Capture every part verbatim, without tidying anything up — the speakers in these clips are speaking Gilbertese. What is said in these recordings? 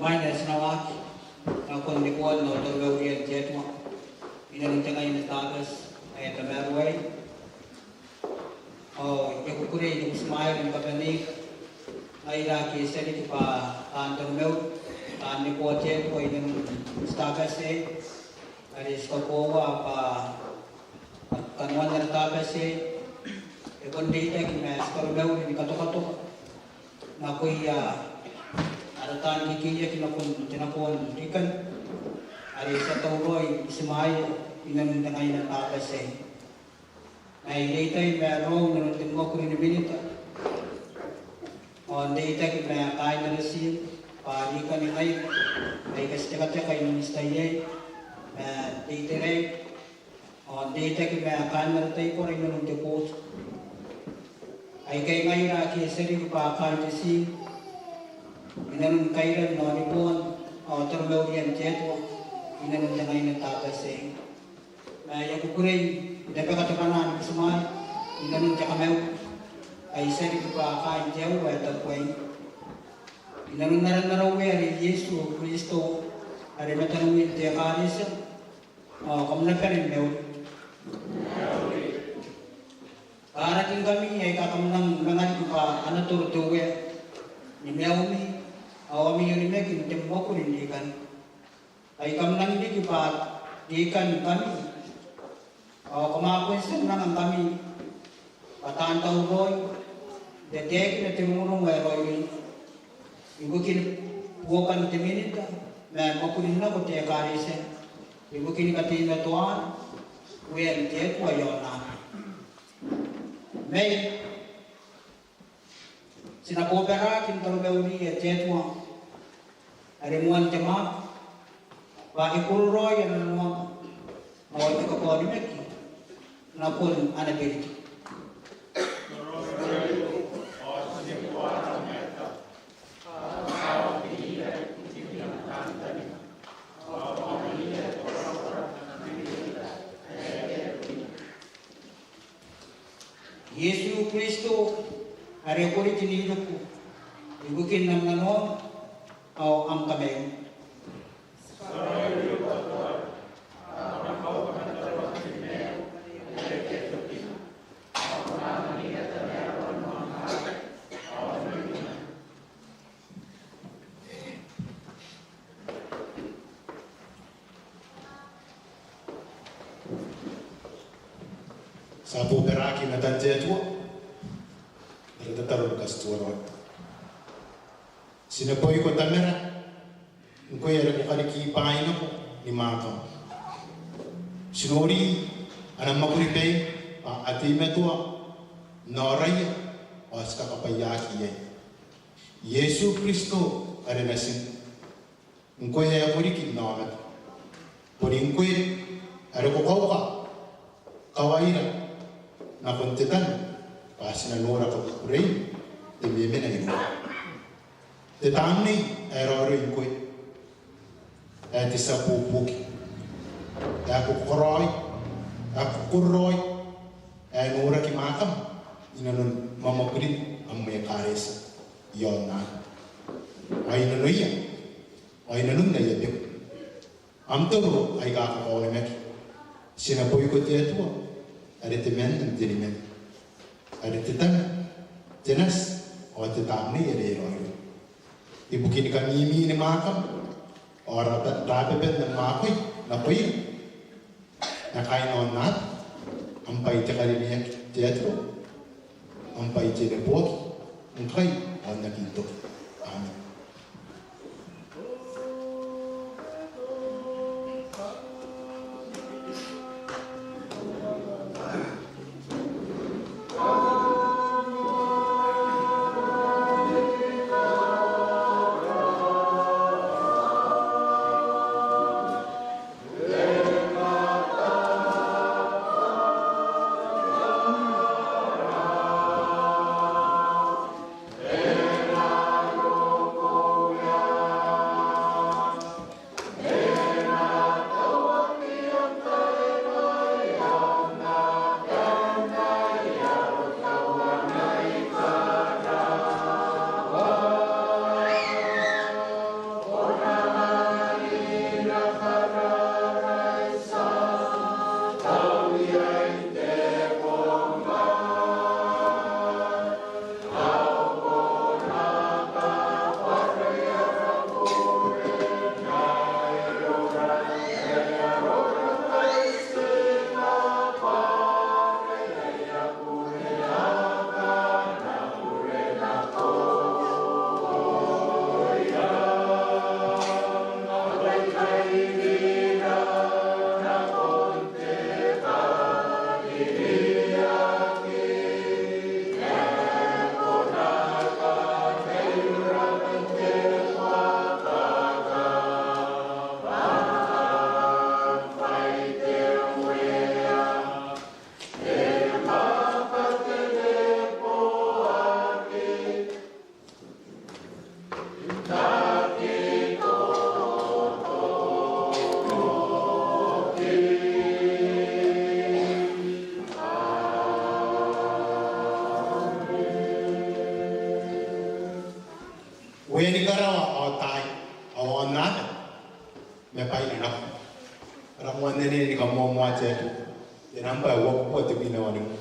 Mai n ae ti na waaki nakon neboan ao taromaurian te Atua inanon te ngaina n Tabati ae tamaroa aei. Ao I a kukurei ni butimwaea ni kabaneira ngaira ake ti a riki bwa taan taromauri, taan neboa te Atua inanon te Tabati aei, are ti kakoaua bwa kanoan ara Tabati aei e bon reitaki ma ti taromauri ni katokatoka nakoia ara taan kekeiaki nakon te nakoa n Rikan, are ti a tauraoi ni butimwaea inanon te ngaina n Tabati aei. Ma I reitai ma raou inanon te mwakuri ni Minita, ao n reitaki ma kaain ara tiim bwa Rikan ngaira aika ti tekateka inanon te tai aei, ma te itera aei, ao n reitaki ma kaain ara taibora inanon te booti, aikai ngaira ake ti a riki bwa kaain te tiim inanon kairan ao neboan ao taromaurian te Atua inanon te ngaina n Tabati aei. Ma I a kukurei n tabeka te bwanaa ni butimwaea inanon te kamaiu ae ti a riki bwa kaain te aoa ae tabu aei, inanon aran ara Uea are Iesu Kristo, are mataniwin te Ekaretia ao kam na bane ni mauri. Karakingkami aika kam nang manga riki bwa ana toro te Uea ni maiumi ao ami onimaki n te mwakuri n Rikan. Ai kam nang riki bwa Rikan ngkami, ao kam a bon tia n anga ngkami bwa taan tauraoi n tataekina te rongorongo ae raoiroi ibukin buokan te Minita ma mwakurin nako te Ekaretia ibukin kateimatoan Uean te Atua i aonnaba. Mai Ti na bobaraki n taromauria te Atua are moan te mwaaka bwa e kororaoi ana nanoanga ao e kakaonimaki nakon ana berita. Iesu Kristo, are ko riki n iriko ibukin am nanoanga ao am kamaiu. Ti a bobaraki i matan te Atua. Ara tataro ni katituaraoi. Ti neboiko Tamara, ngkoe are ko kariki bwaai nako ni mwaakam. Ti nori ana mwakuri baim bwa a teimatoa n aoraia ao ti kakabwaiaaki iai. Iesu Kristo are natim, ngkoe ae ko riki n aomata. Boni ngkoe are ko kauka kawaira nakon te tano bwa ti na nora kakukureim te memena iroum. Te Tamnei ae raoiroi ngkoe, ae te tia buobuoki, ae ko karaoi, ae ko kororaoi, ae noraki mwaakam inanon mwamwakurin am ekaretia i aonnaba. Ao i nanoia, ao i nanon aia beku, am tauro aika kakaonimaki, ti neboiko te Atua, are temanna n te nimaua, are te Tama, te Nati, ao te Tamnei are raoiroi. Ibukin kamimi ni mwaakam, ao ra-, rababan am mwakoi nakoira, ma kaain aonnaba, am bwai te karineaki te Atua, am bwai te neboaki, ngkai ao n aki toki. Amen. Beni karawa ao taai, ao aonnaba ma bwaina nako. Ara moan anene ni kamoamoa te Atua, te nambwa uabubua tebwina wanua.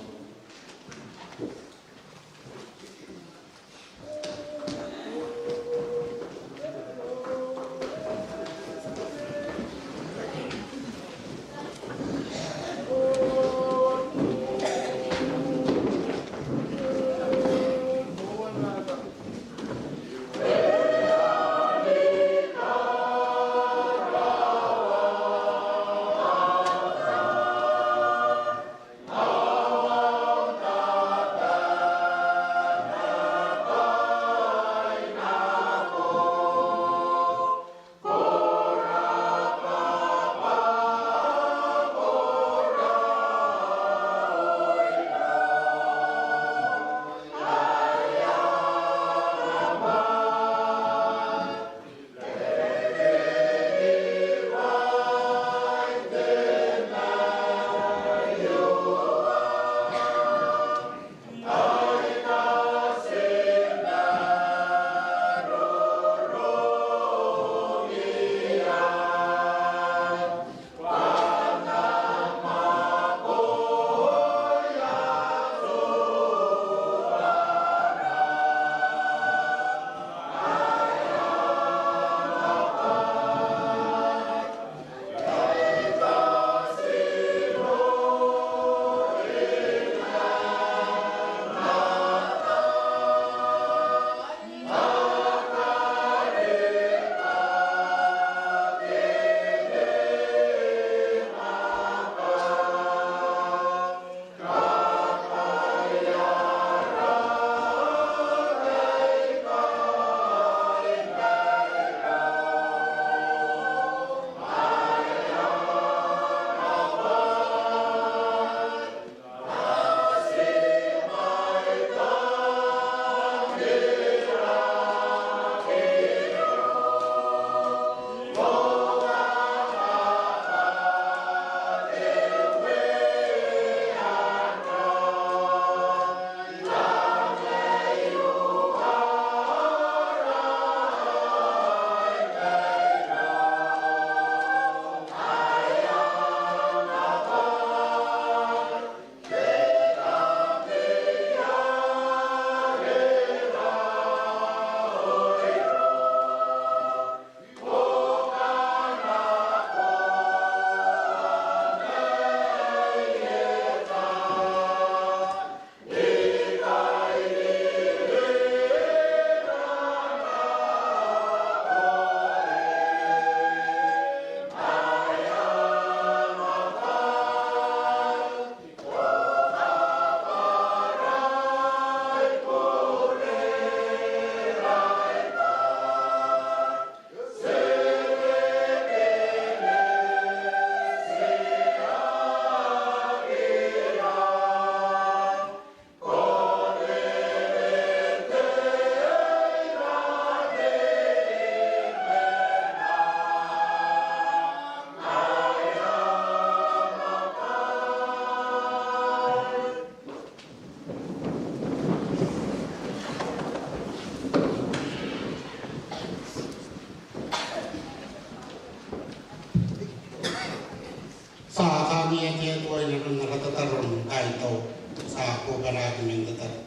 Ti a kaangia te Atua inanon ara tataro ni kaitau. Ti a kabwarabwara man tataro.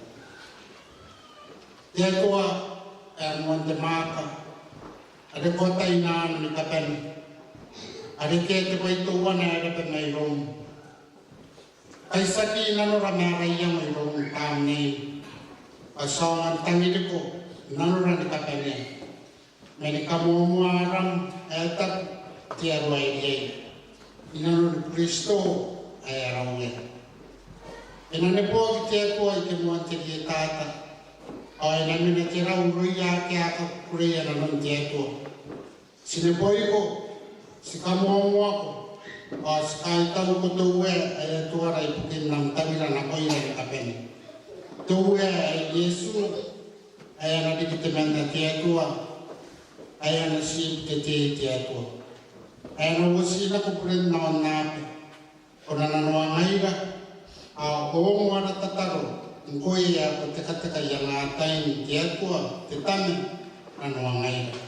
Te Atua ae moan te mwaaka, are ko atai nanon ni kabane, are e kea te bwai teuana ae raba mairoum. Kaitiaki nanora ma ara iango iroum tamnei, bwa ti aonga n tangiriko nanora ni kabanea, ma ni kamoamoa aram ae tabu, te aro ae riai, inanon Kristo ae ara Uea. E na neboaki te Atua ike moan te rietata, ao e na mena te rau irouia ake a kakukureia nanon te Atua. Ti neboiko, ti kamoamoako, ao ti kaitauko te Uea ae Atuara ibukin am tawira nakoira ni kabane. Te Uea ae Iesu, ae ana riki temanna te Atua, ae ana tiibu te Tei te Atua, ae na uoti nako buren aonnaba, ko na nanoangaira, ao ko ongo ara tataro ngkoe ae ko tekateka i angatain te Atua te Tama, nanoangaira.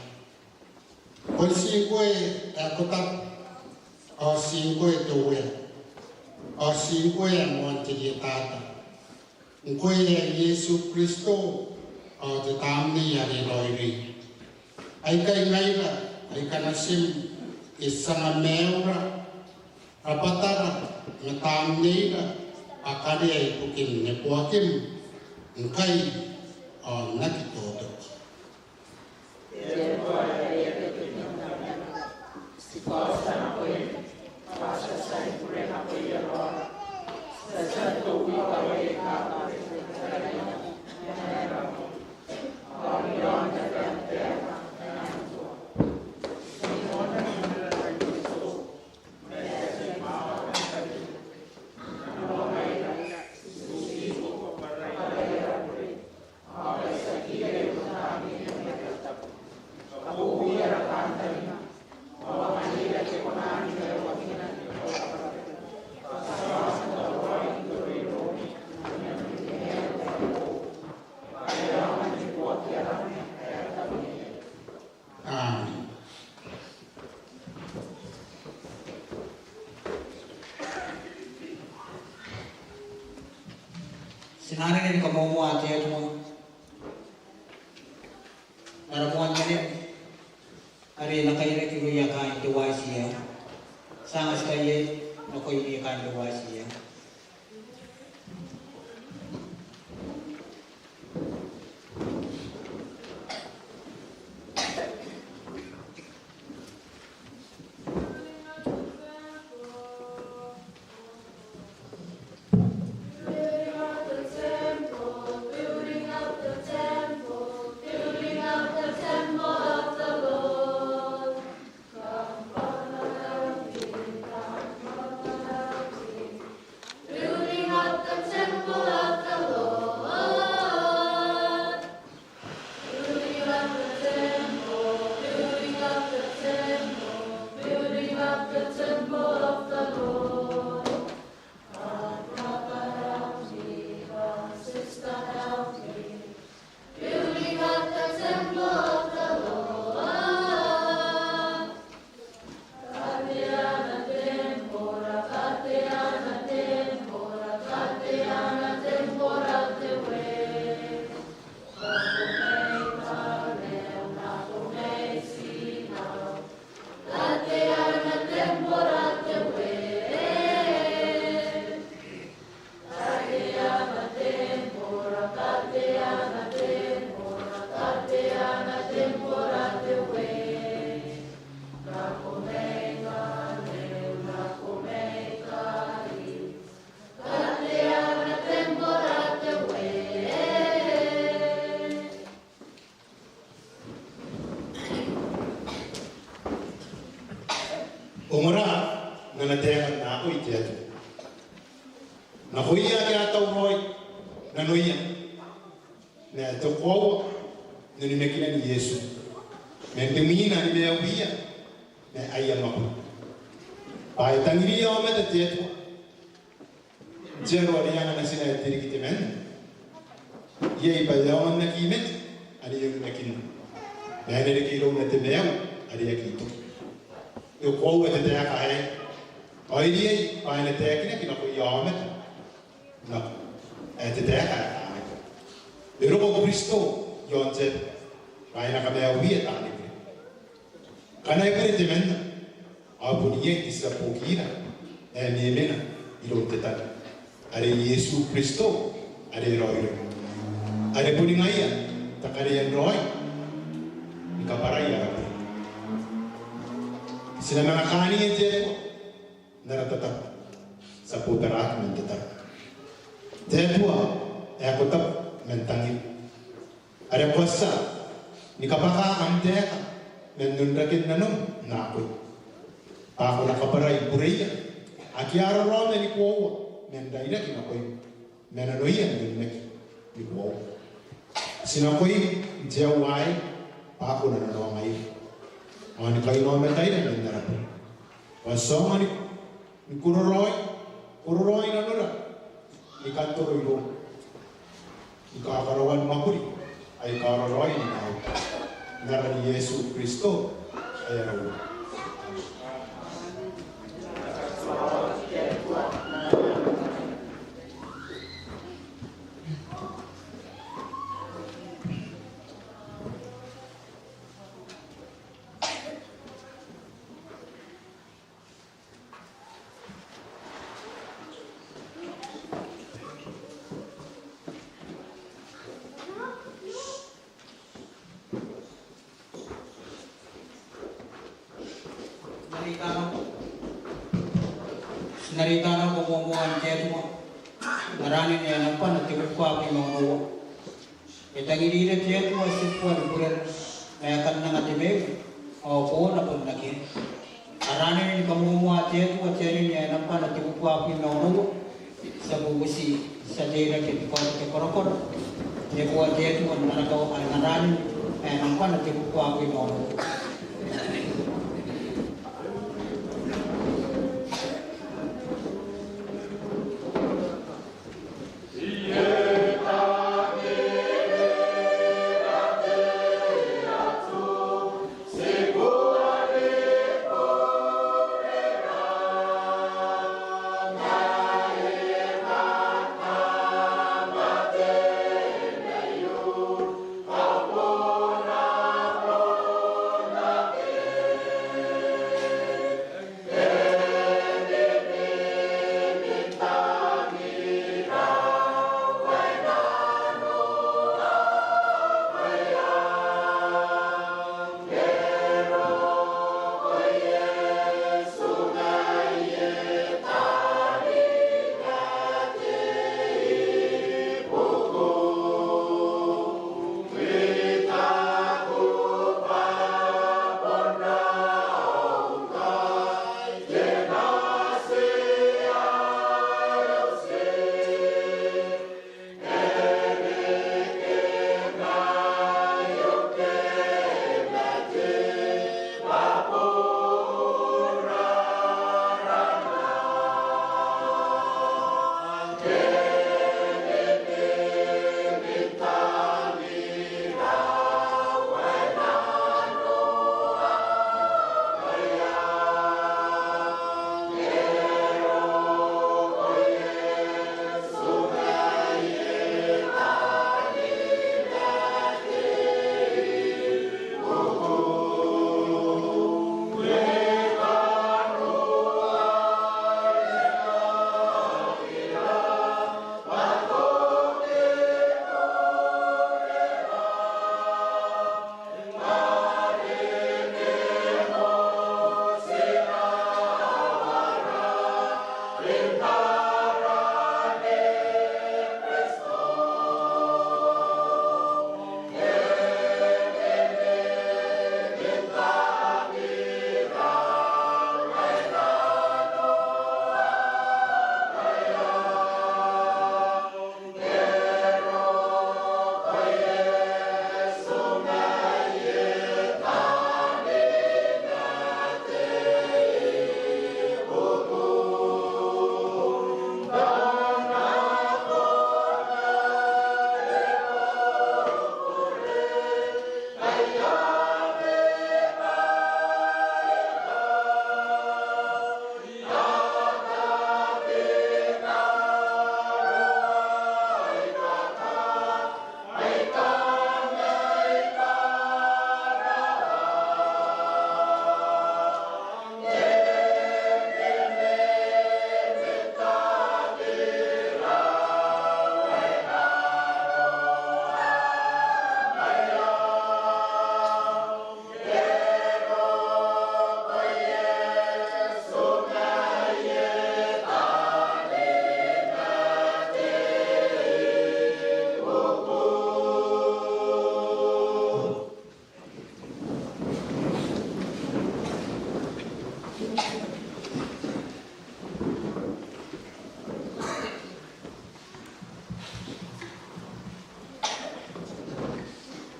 Bon ti ngkoe ae ko tabu, ao ti ngkoe te Uea, ao ti ngkoe ae moan te rietata. Ngkoe ae Iesu Kristo, ao te Tamnei are raoiroi. Aikai ngaira aika natim, ti a tia ni maiura rabwatara ma tamneira, a karea ibukin neboakim, ngkai ao n aki totoki. Amen. Ti na anganaki te kamoamoa ae te Atua n ara moan mwane are e na kairaki irouia kaain te Y C A. Ti a anganaki iai nakoia kaain te Y C A. Building up the temple of the Lord. Building up the temple, building up the temple, building up the temple of the Lord. Come, brother, help me. Come, sister, help me. Building up the temple of the Lord. Ongora n ana taeka n akoi te Atua nakoia ake a tauraoi nanoia ma te koaua n onimakinan Iesu, ma n rimwina ni maiuia ma aia mwakuri. Bwa e tangiriia aomata te Atua n te aro are e anga natina ae te riki temanna. Iai bwa e aonga n aki mate ane e onimakinna, ma e na reke irouna te maiu are aki toki. E koaua te taeka aei, ao e riai bwa e na taekinaki nakoia aomata nako, ae te taeka ae kangai: E roko Kristo i aon te aba, bwa e na kamaiuia taani bure. Ngkana e bure temanna, ao bon iai te tia buokira ae memena iroun te Tama, are Iesu Kristo are raoiroi, are boni ngaia te karea n raoi ni kabwarai ara bure. Ti na manga kaania te Atua n ara tatabu, ti a bobaraaki man te tabo. Te Atua ae ko tabu man tangira, are ko a tia ni kabwaka am taeka man onraken nanom n akoi, bwa ko na kabwarai bureia ake a raraoma ni koaua man rairaki nakoim, ma nanoia n onimaki ni koaua. Ti nakoim n te aoa aei bwa ko na nanoangaira ao ni kainaomataira man ara bure, bwa ti aonga ni kororaoi, kororaoi nanora ni kantoro iroum, ni kakaraoan mwakuri aika karaoiroi n aei. N aran Iesu Kristo ae ara Uea. N na reita nako, N na reita nako moamoan te Atua, n aran ae nambana te bubua abwi ma onoua. E tangirira te Atua tibwan burena, ma e kan anga te maiu, ao boona bon akea. Aran ni kamoamoa te Atua, te anene ae nambana te bubua abwi ma onoua. Ti a bubuti, ti a teirake ni kaota te korokoro. Neboa te Atua n aran, n aran ae nambana te bubua abwi ma onoua.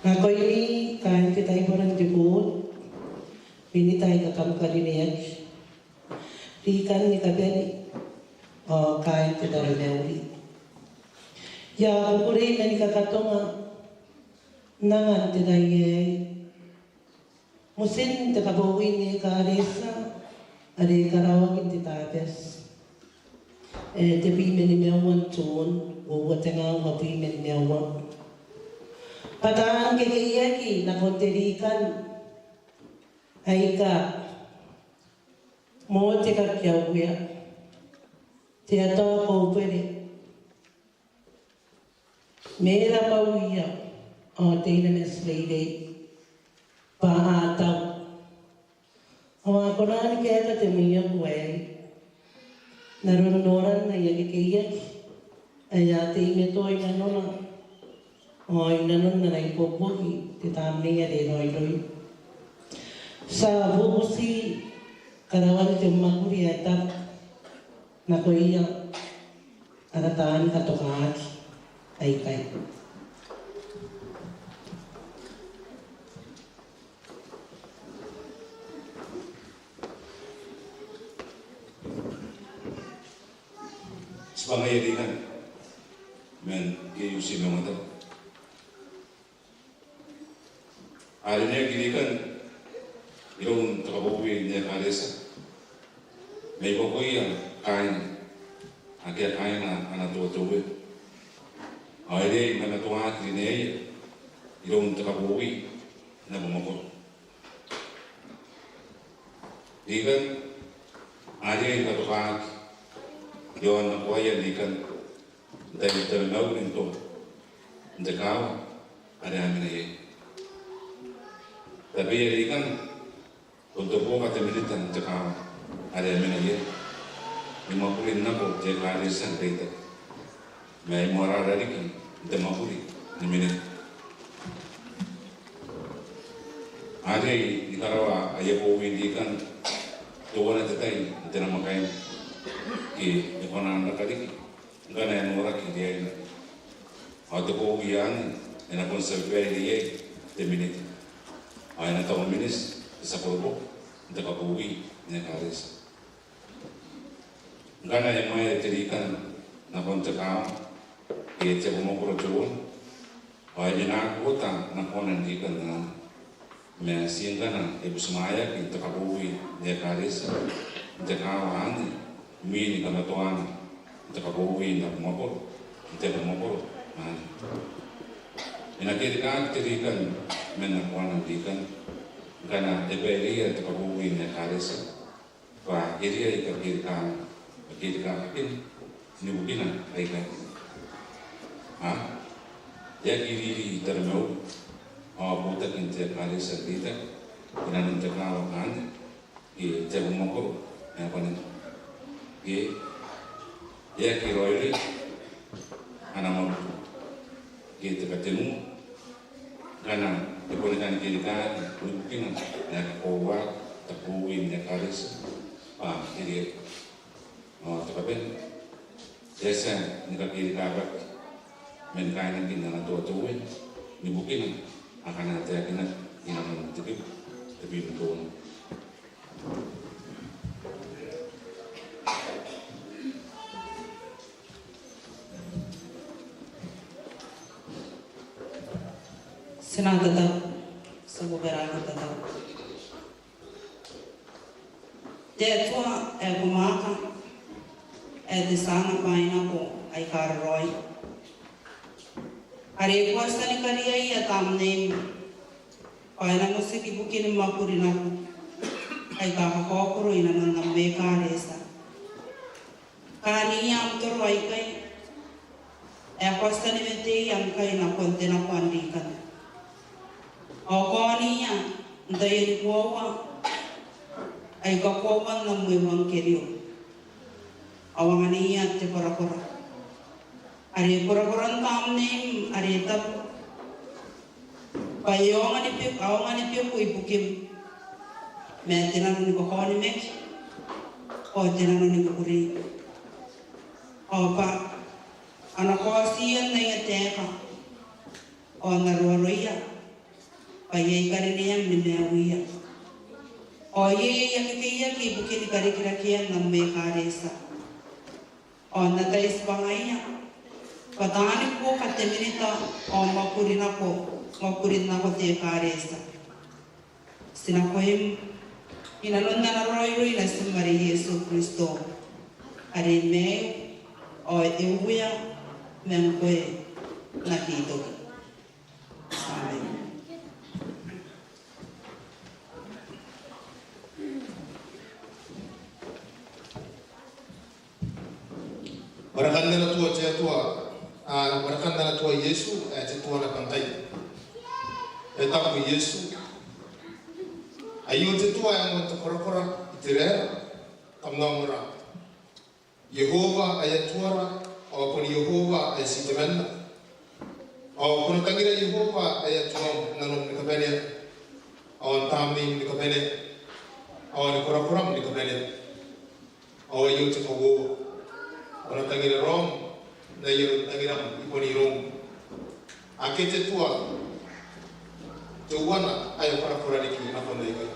Nakoimi kaain te taiboran te boon, minita aika kam karineaki, rikan ni kabane ao kaain te taromauri. I a kukurei ma ni kakatonga n angan te tai aei Motin te kabooui n ekaretia are e karaoaki n te Tabati ae tebwi ma nimaua n Tun, uoua tenga uabwi ma nimaua. Bwa taan kekeiaki nakon te rikan aika moan te kakiauea, te ata kaubwere, mera bauia ao te ina mati reirei bwa a tau. Ao a kona ni kaeka te mwioko aei n aron noran aia kekeiaki ae a teimatoa i nanona ao i nanon ana ibuobuoki te Tamnei are Raoiroi. Ti a bubuti karaoan te mwakuri ae tabu nakoia ara taan katokaki aikai. Ti bwa ngaia rikan man K U C Maungatabu. A rineaki rikan iroun te kabooui n ekaretia mai buakoia kaain ake a kaaina ana toatoue. Ao e riai ni kamatoaki rineaia iroun te kabooui n abamwakoro. Rikan a riai ni katokaaki iaon nakoaia n rikan n tai taromauri n toma n te kaawa are a mena iai. Tabeia rikan bon te buoka te Minita n te kaawa are a mena iai ni mwakuri nako te ekaretia n reitaki ma e moarara riki n te mwakuri ni Minita. A riai ni karaoa aia booui n rikan teuana te tai n te namwakaina ke e kona n raka riki ngkana e noraki riaina. Ao te booui anne e na bon tia babaire iai te Minita ao e na taku miniti te tia koroboki n te kabooui n ekaretia. Ngkana e mwaere te rikan nakon te kaawa ke te abamwakoro teuana ao e mena ota nakoana n rikan anne. Ma ti ngkana e butimwaeaki n te kabooui n ekaretia n te kaawa anne imwin kamatoana n te kabooui n abamwakoro n te abamwakoro anne. E na kerikaaki te rikan man nakoana n rikan ngkana e baireia te kabooui n ekaretia bwa e riai kakerikaana ma kerikaakina ni bukina aikai. A e aki riri taromauri ao botaki n te ekaretia n reitaki i nanon te kaawa anne ke te abamwakoro ae bwanina ke e aki raoiroi ana mwakuri ke te katenua ngkana e boni kan kerikaaki ni bukina ae kakoauaki te kabooui n ekaretia bwa e riai. Ao te kabane e a tia ni kakerikaaki man kaainakin ana toatoue ni bukina akana taekinaki i nanon te kibu tebwi ma teuana. Ti na tataro, ti a bobaraaki n tataro. Te Atua ae ko mwaaka ae te tia anga bwaai nako aika raraoi, are ko a tia ni kariaia Tamneim bwa e na motiki ibukin mwakuri nako aika kakaokoro i nanon am ekaretia. Kaania am toro aikai ae ko a tia ni meteia ngkai nakon te nakoa n rikan. Ao kaonia n taian koaua aika koauan am euangkerio. Ao angania te korakora are korakoran Tamneim are tabu bwa e aonga ni beku, aonga ni beku ibukim ma te nano ni kakaonimaki ao te nano ni kukurei. Ao bwa a na kaotiia n aia taeka ao n aroaroia bwa iai karineam ni maiuia. Ao iai aia kekeiaki ibukin karikirakean am ekaretia. Ao n na taitibwangaia bwa taani buoka te Minita ao mwakuri nako, mwakuri nako te ekaretia. Ti nakoim, i nanon ana raoiroi natim are Iesu Kristo, are e maiu ao e uea ma ngkoe n aki toki. Amen. Warekan ana tua te Atua, a, warekan ana tua Iesu, e, te tua naba ngkai. E taku Iesu: Aio te tua ae moan te korakora i Iteraera, kam na ongora. Iehova ae Atuara, ao bon Iehova ae ti temanna. Ao ko na tangira Iehova ae Atuam n nanom ni kabanea, ao n tamneim ni kabanea, ao ni korakoram ni kabanea. Ao aio te kauoua, ko na tangira raom n ai aron tangiram i bon iroum. Akea te tua teuana ae korakora riki nakon aikai.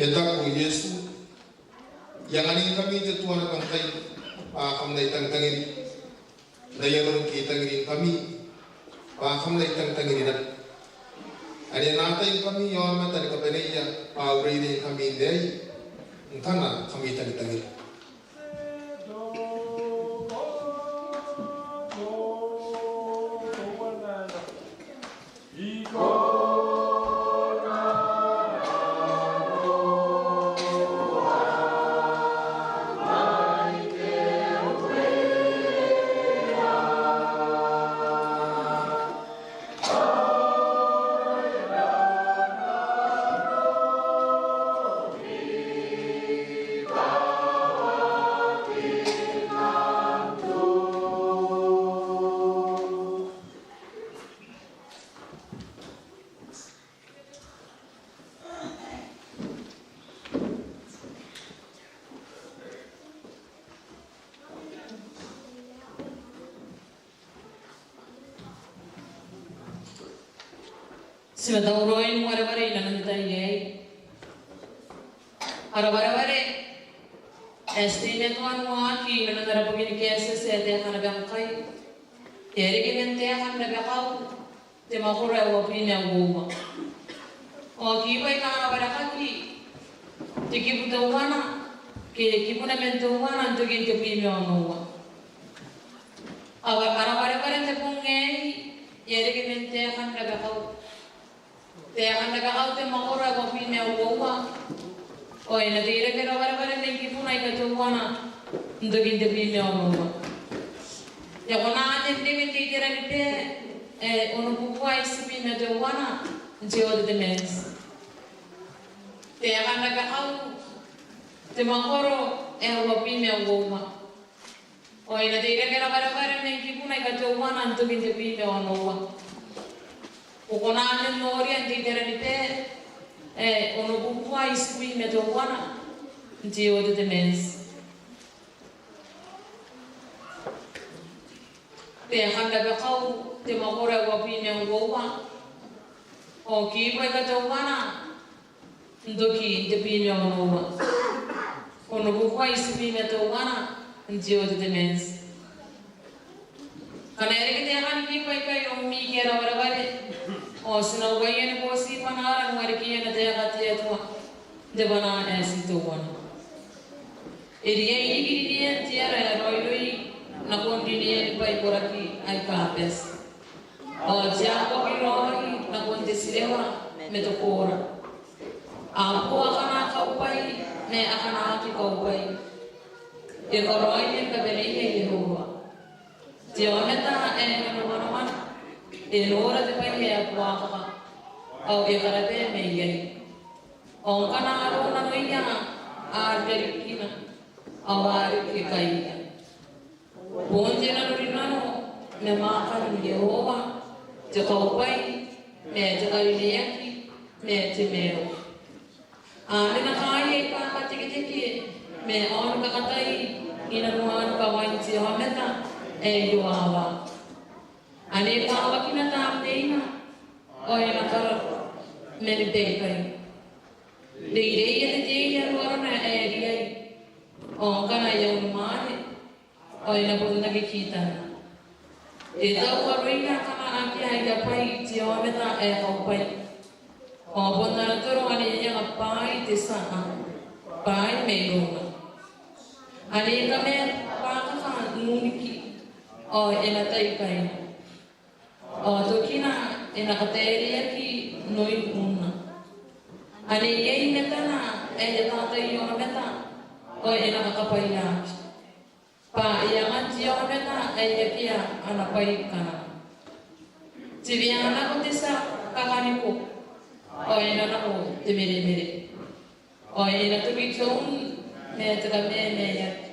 E taku Iesu: I anganingkami te tua naba ngkai, bwa kam na itangitangiri n ai aron ke I tangiringkami, bwa kam na itangitangiri naba. Ane N na ataingkami aomata ni kabaneia, bwa ureireingkami n aei ngkana kam itangitangiri. Ti na tauraoi n wareware i nanon te tai aei. Ara wareware ae ti teimatoa n waaki i nanon ara boki ni kaetieti ae Taeka naba ngkai e a reke man Taeka n Rabakau, te mwakoro ae uabwi ma uoua. Ao kibu aika a na warekaki, te kibu teuana, ke kibuna man teuana n tokin tebwi ma onoua. Ao ara wareware n te bong aei e a reke man Taeka n Rabakau. Taeka n Rabakau, te mwakoro ae uabwi ma uoua. Ao e na teirake ara wareware man kibuna aika teuana n tokin tebwi ma onoua. E kona n reke n te iteranibe ae onobubua itibwi ma teuana n te Old Testament. Taeka n Rabakau, te mwakoro ae uabwi ma uoua. Ao e na teirake ara wareware man kibuna aika teuana n tokin tebwi ma onoua. Ko kona n noria n te iteranibe ae onobubua itibwi ma teuana n te Old Testament. Taeka n Rabakau, te mwakoro ae uabwi ma uoua. Ao kibu aika teuana n tokin tebwi ma onoua. Onobubua itibwi ma teuana n te Old Testament. Ngkana e reke taekan kibu aikai iroumi ke ara wareware, ao ti na uaia ni boti bwanaara n warekia ana taeka te Atua n te bwanaa ae ti teuana. E riai riki rinean te ara ae raoiroi nakon rinean bwai koraki aika bati. Ao te akoaki raoi nakon te tirewa ma te koora. A boo akana kaubwai ma akana aki kaubwai. E karaoia ni kabaneia Iehova. Te aomata ae mena manaman e nora te bwai ae buakaka, ao e karaba mai iai. Ao ngkana arona nanoia a rirarikina, ao a riki kaiia. Bon te nanorinano ma mwaakan Iehova, te kaubwai, ma te karineaki, ma te maiu. A mena kaaia aika kateketeke, ma a na kakatai i nanon kawain te aomata ae iraua. Ane kawakina tamneina, ao e na kararoa mani baikai. Reireia te tei ae ruarona ae riai, ao ngkana e a unimwaane, ao e na bon aki kitana. E tau aroia akana akea aia bwai te aomata ae kaubwai, ao bon ana toro ane e anga bwaai te tia bwaai mairouna. Ane e kamatoa bwakaka n uniki, ao e na tai kaina. Ao tokina e na katairiaki n oin unna. Ane iai matana ae e a taatai aomata, ao e na kakabwaiaki. Bwa e angan te aomata ae akea ana bwai kanana. Te bwai ae nako te tia kakaniko, ao e na nako te meremere. Ao e na toki te un ma te kamamaneaki.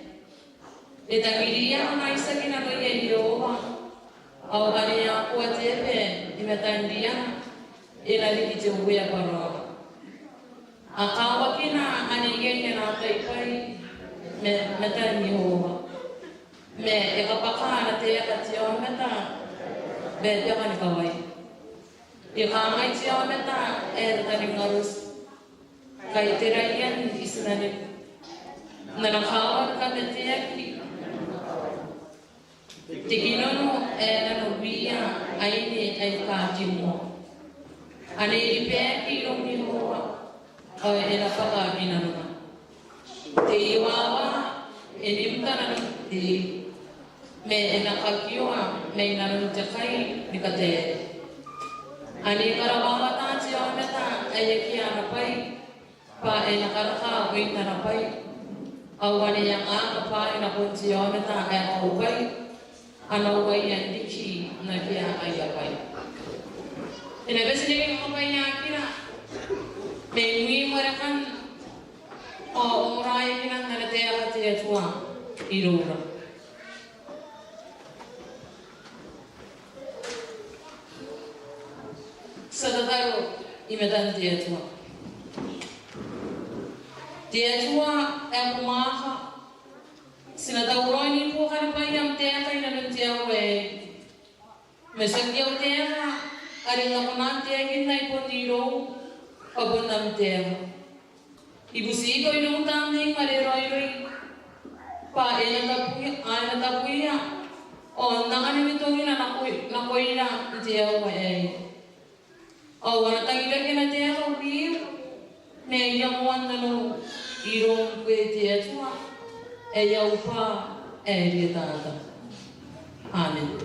E tangiriia ana itiaki nanoia Iehova. Ao ane e a koa te aba i matan riana, e na riki te uea bwa raona. A kawakina ane iai ana tai bwai ma matan Iehova. Ma e kabwaka ana taeka te aomata ma baka ni kawai. E kangai te aomata ae tataningaritin, kaiteraia i tinaniku, n ana kaawa ni kamateaki. Te kinono ae nanobwia aine aika kimoa. Ane e ribaaki iroun Iehova, ao e na bwaka i nanona. Te iowawa e nimka nanon te ma e na kakioa mai nanon te kai ni kataere. Ane e karawawata te aomata ae akea ana bwai, bwa e na karaka oin ana bwai. Ao ane e angaanga bwaai nakon te aomata ae kaubwai, ana uaia n riki n akea aia bwai. E na bati n reke kakabwaiaakira mai mwiin warekan ao ongoraeakinan ana taeka te Atua iroura. Ti a tataro i matan te Atua. Te Atua ae ko mwaaka, ti na tauraoi ni buokanibwai am taeka i nanon te aoa aei. Ma tiaki au taeka, are N na kona n taekinna i bon iroum, bwa bon am taeka. I butiko iroun Tamneim are raoiroi, bwa e na tabui-, a na tabuia, ao N na anganina tongina nako-, nakoira n te aoa aei. Ao a na tangiraki ana taeka wiim, ma I a moan nanou iroum ngkoe te Atua, ae au bwaa ae rietata. Amen.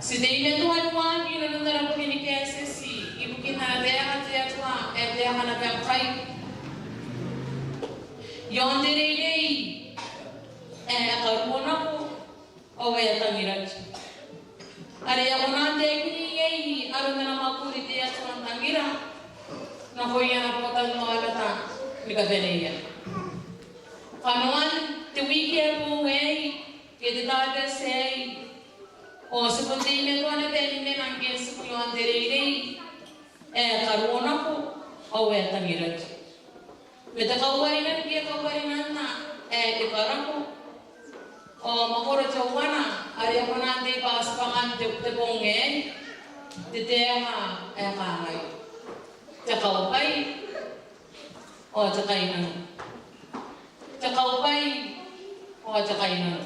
Ti teimatoa ni waaki inanon ara boki ni kaetieti, ibukin ana taeka te Atua ae taekana ngkai. I aon te reirei ae karuo nako, ao e a tangiraki. Are e a kona n taekin iai aron ana mwakuri te Atua n tangira nakoia ana botanaomata ni kabaneia. Kanoan te wiki ae boou aei, ke te Tabati aei, ao ti bon teimatoa naba ni mena ngke ti tiku i aon te reirei ae karuo nako, ao e a tangiraki. Ma te kauarinan ke kauarinanna ae e karako, ao mwakoro teuana are e kona n tei bwa ti bwangan te, te bong aei, te taeka ae kangai: Te kaubwai ao te kainnano. Te kaubwai ao te kainnano.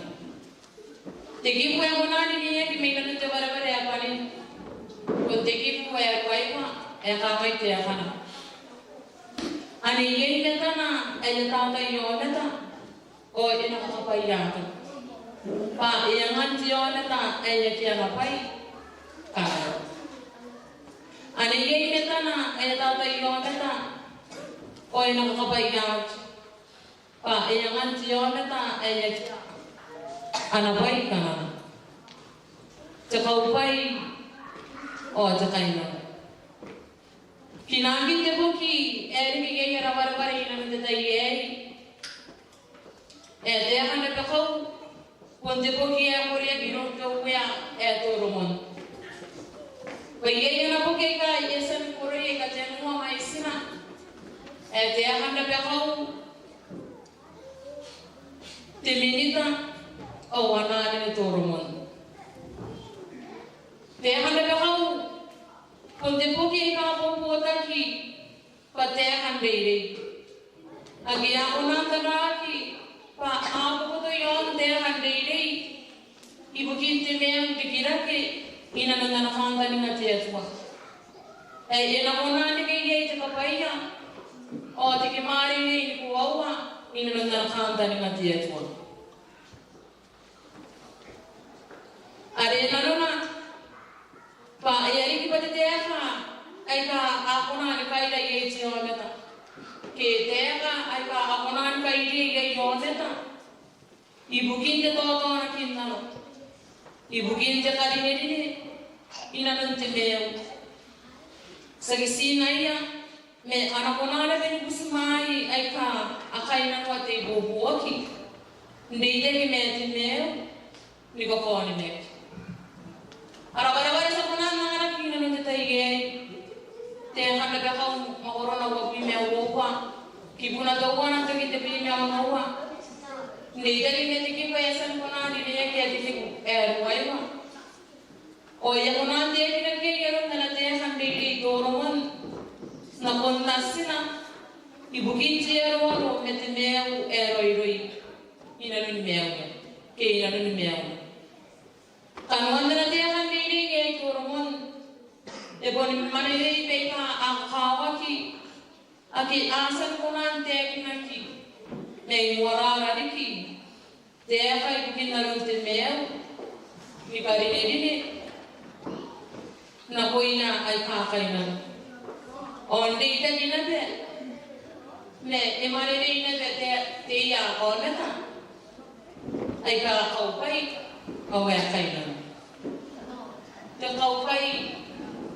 Te kibu ae kona n rineaki mai nanon te Barebare ae bane, bon te kibu ae ruaiwa, ae kangai taekana: Ane iai matana ae e taatai aomata, ao e na kakabwaiaki, bwa e angan te aomata ae akea ana bwai kanara. Ane iai matana ae e taatai aomata, ao e na kakabwaiaki, bwa e angan te aomata ae akea ana bwai kanara. Te kaubwai ao te kainnano. Kinaakin te boki ae riki iai ara Barebare inanon te tai aei, ae taekana Bon te boki ae koreaki iroun te Uea ae Toromon. Bwa iai ana boki aika e a tia ni koroi aika tenua mwaitina, ae Taeka n Rabakau, te Minita, ao ana anene Toromon. Taeka n Rabakau bon te boki aika bobotaki bwa taeka n reirei. Ake a kona n taraaki bwa a boboto iaon taeka n reirei ibukin te maiu n rikirake i nanon ana kantaninga te Atua. Ae e na kona n reke iai te kabwaia ao te kimwareirei ni koaua i nanon ana kantaninga te Atua. Are nanona bwa e a riki bwa te taeka aika a kona ni kaira iai te aomata, ke taeka aika a kona ni kaira iai aomata, ibukin te taotaonakinnano, ibukin te karinerine i nanon te maiu. Tiaki ti ngaia, ma a na kona naba ni butimwaai aika a kainnanoa te ibuobuoki n reitaki ma te maiu ni kakaonimaki. Ara wareware ti a kona n anganaki i nanon te tai aei, Taeka n Rabakau mwakorona uabwi ma uoua, kibuna teuana n tokin tebwi ma onoua, n reitaki ma te kibu ae e a tia ni kona n rineaki ae te kibu ae ruaiwa. Ao e a kona n taekinaki iai aron ana taeka n reirei Toromon nakon natina ibukin te aroaro ma te maiu ae raoiroi i nanoni maiuna, ke i nanoni maiuna. Kanoan ana taeka n reirei aei Toromon e boni mwanewei baika a kakawaki ake a tia ni kona n taekinaki mai moarara riki taeka ibukin aron te maiu ni karinerine nakoia aika kainnano. Ao n reitaki naba, ma e mwanewei naba te, te ia aomata aika kaubwai ao ae kainnano. Te kaubwai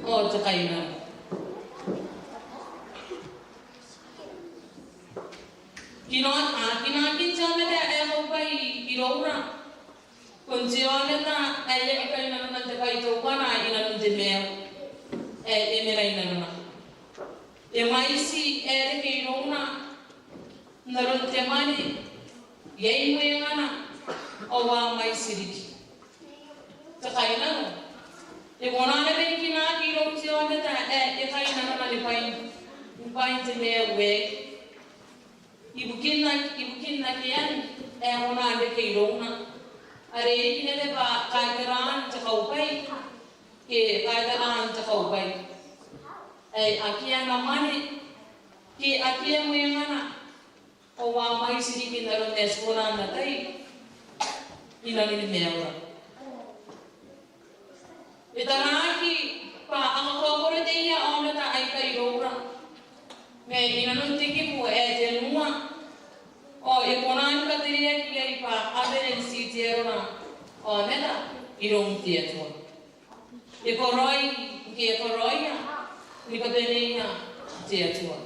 ao te kainnano. Kino, a, kinakin te aomata ae kaubwai iroura bon te aomata ae e aki kainnanona n te bwai teuana i nanon te maiu ae e mena i nanona. E mwaiti ae reke irouna n aron te mwane, iai mwengana, ao a mwaiti riki. Te kainnano e kona naba ni kinaki iroun te aomata ae e kainnanona ni bwain, ni bwain te maiu aei. Ibukin a, ibukin akean ae e kona n reke irouna, are e riki naba bwa kaetaraan te kaubwai, ke kaetaraan te kaubwai ae akea ana mwane, ke akea mwengana, ao a mwaiti riki n aron ae ti kona n atai i nanoni maiura. E taraaki bwa a kakaokoro te ia aomata aika iroura mai nanon te kibu ae tenua, ao e kona ni katereaki iai bwa a bane n ti te arona aomata iroun te Atua. E karaoi, ngke e karaoia ni kabaneia te Atua.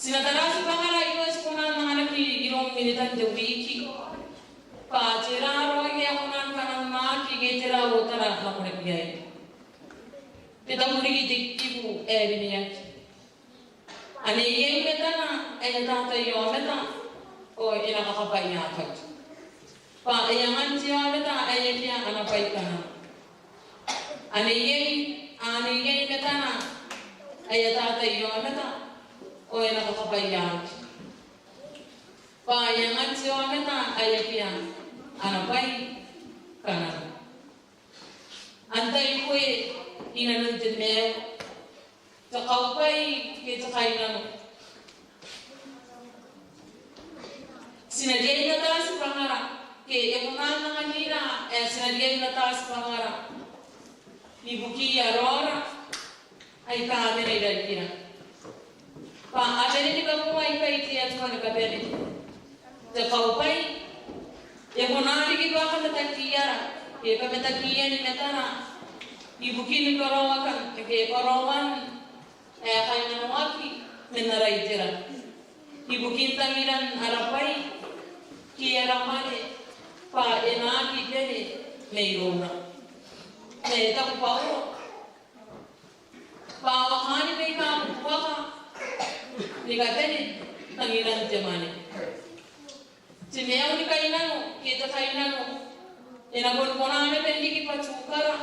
Ti na tara tibwangara aika ti kona n anganaki iroun Minitan te Wiki bwa tera raoi ae kona ni kananonaki ke tera otara nakoraoi. Te tabu riki te kibu ae rineaki. Ane iai matana ae ataa te aomata ao e na kakabwaiaaki, bwa e angan te aomata ae akea ana bwai kanano. Ane iai, ane iai matana ae ataa te aomata ao e na kakabwaiaaki, bwa e angan te aomata ae akea ana bwai kanano. Antai ngkoe i nanon te maiu, te kaubwai ke te kainnano? Ti na riai n ataa tibwangara, ke e kona n anganira ae ti na riai n ataa tibwangara ibukiia raora aika a mena i rarikira, bwa a bane ni kabonga ikai te Atua ni kabane. Te kaubwai e kona riki bwa kamatakiara, ke kamatakian matana ibukin karaoakan, ke karaoan ae kainnanoaki man ara itera, ibukin tangiran ara bwai ke ara mwane bwa e na aki bane mairoura. Ma e taku Bauro bwa ao a kani baika bubuaka ni kabane tangiran te mwane. Te maiu ni kainnano ke te kainnano e na bon kona naba n riki bwa tukara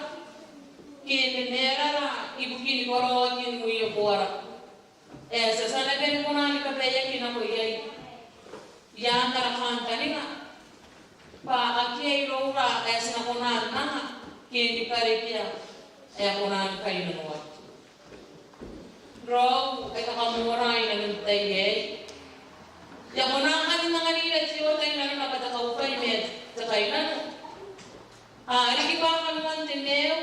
ke mamaara ibukin koroakin mwiokoara ae ti a tia naba ni kona ni kabaeaki nako iai. Iaan ara kantaninga bwa akea iroura ae ti na kona n anga ke ni karekea ae kona ni kainnanoaki. Raou aika kam ongora inanon te tai aei, I a kona ngkanne n anganira te oota inanona bwa te kaubwai ma te kainnano. A riki bwa kanoan te maiu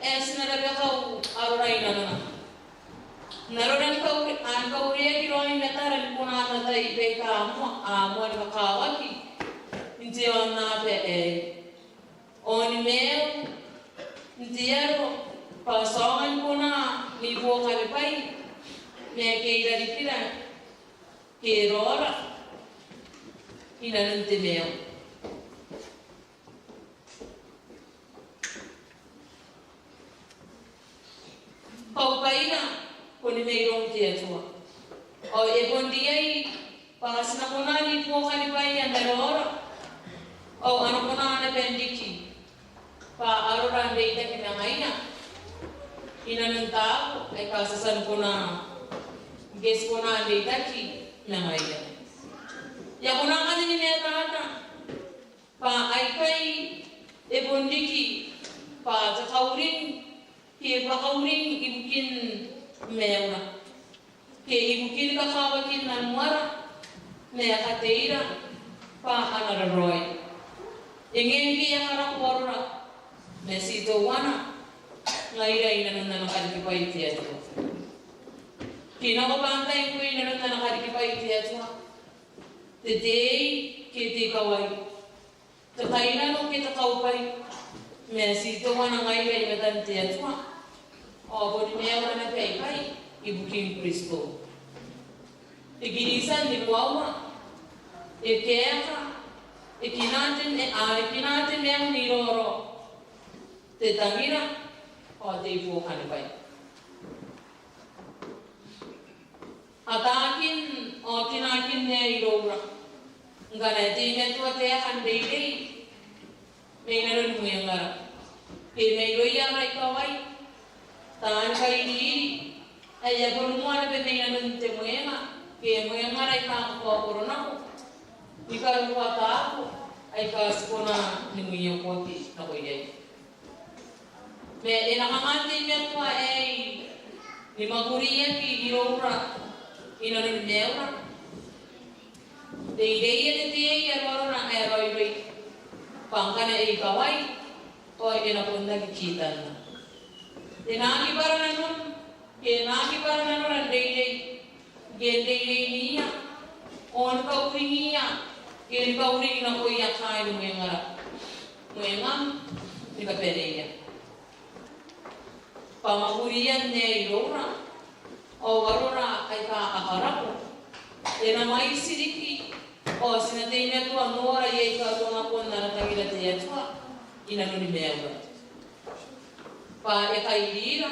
ae ti na rabakau arora inanona. N arora ni kau-, a, ni kaureaki raoi matara ni kona n atai baika a moa, a moa ni kakawaki n te aonnaba aei. Ao ni maiu n te aro bwa ti aonga ni kona ni buokanibwai ma ake irarikira ke raora inanon te maiu. Kaubwaira boni mairoun te Atua. Ao e bon riai bwa ti na kona ni buokanibwaia ma raora. Ao a na kona naba n riki bwa arora n reitaki ma ngaia inanon taabo aika ti a tia ni kona, ngke ti kona n reitaki ma ngaia. I a kona ngkanne ni matata bwa aikai e bon riki bwa te kauring ke bwa kauring ibukin maiura ke ibukin kakawakin nanuara ma kateira bwa a na raraoi. E ngae ngke e a karako arora ma ti teuana ngaira inanon ana karikibwai te Atua. Ke nako bwa antai ngkoe inanon ana karikibwai te Atua? Te tei ke te ikawai? Te kainnano ke te kaubwai? Ma ti teuana ngaira i matan te Atua ao boni maiura naba aikai ibukin Kristo. E kiritia ni koaua, e kaeka, e kinaa te, e, a, e kinaa te maiu n iraorao, te tangira ao te ibuokanibwai. Ataakin ao kinaakin ae iroura ngkana e teimatoa taekan reirei mai nanoni mwengara ke mairouia ara ikawai, taani kairiri ae a bon moa naba mai nanon te mwenga ke mwengara aika kakaokoro nako ni karokoa taabo aika ti kona ni mwiokoaki nako iai. Ma e na kanga te maiu aei ni mwakuriaki iroura i nanoni maiura? Reireia te tei aroarona ae raoiroi bwa ngkana e ikawai ao e na bon aki kitanna. E na aki bwara nanom ke e na aki bwara nanora n reirei ke n reireiniia ao ni kauringiia ke ni kauring nakoia kaain mwengara, mwengam ni kabaneia. Bwa mwakurian aei iroura ao arora aika a karako e na mwaiti riki ao ti na teimatoa n nora iai karokoan ana tangira te Atua i nanoni maiura. Bwa e kairira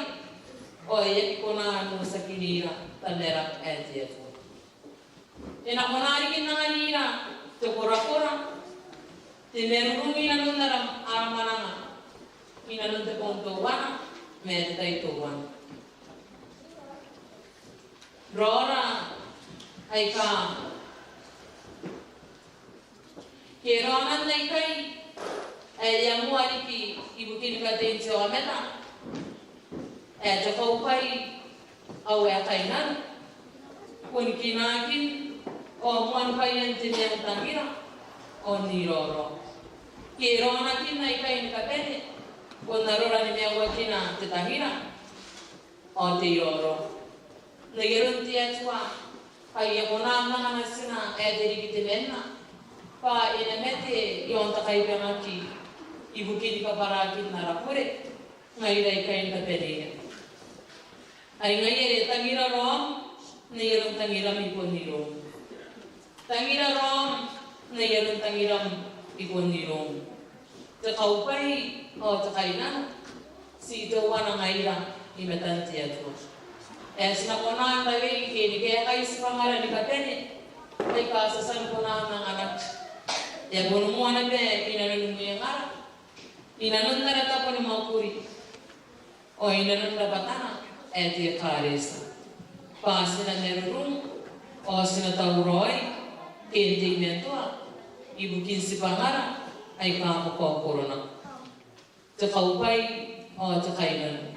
ao e aki kona n otiakinira Tamara ae te Atua. E na kona riki n anganira te korakora, te marurung i nanon ara, ara mwananga i nanon te bong teuana ma te tai teuana. Raora aika ke raonan aikai ae a moa riki ibukin katein te aomata ae te kaubwai ao ae kainnano, bon kinaakin ao moanibwaian te maiu n tangira ao n iraorao. Ke raonakin aikai ni kabane bon arora ni maiuakina te tangira ao te iraorao. N ai aron te Atua bwa e a kona n anga natina ae te rikitemanna bwa e na mate i aon te kaibangaki ibukin kabwaraakin ara bure ngaira aikai ni kabaneia. Ai ngaia are tangira raom n ai aron tangirami bon iroum. Tangira raom n ai aron tangiram i bon iroum. Te kaubwai ao te kainnano, ti teuana ngaira i matan te Atua. E, ti na kona n rawei ke ni kaekai tibwangara ni kabane aika ti a tia ni kona n anganaki. E a bon moa naba i nanon mwengara, i nanon ara tabo ni mwakuri, ao i nanon rabwatana ae te Ekaretia, bwa ti na marurung ao ti na tauraoi ke n teimatoa ibukin tibwangara aika kakaokoro nako. Te kaubwai ao te kainnano,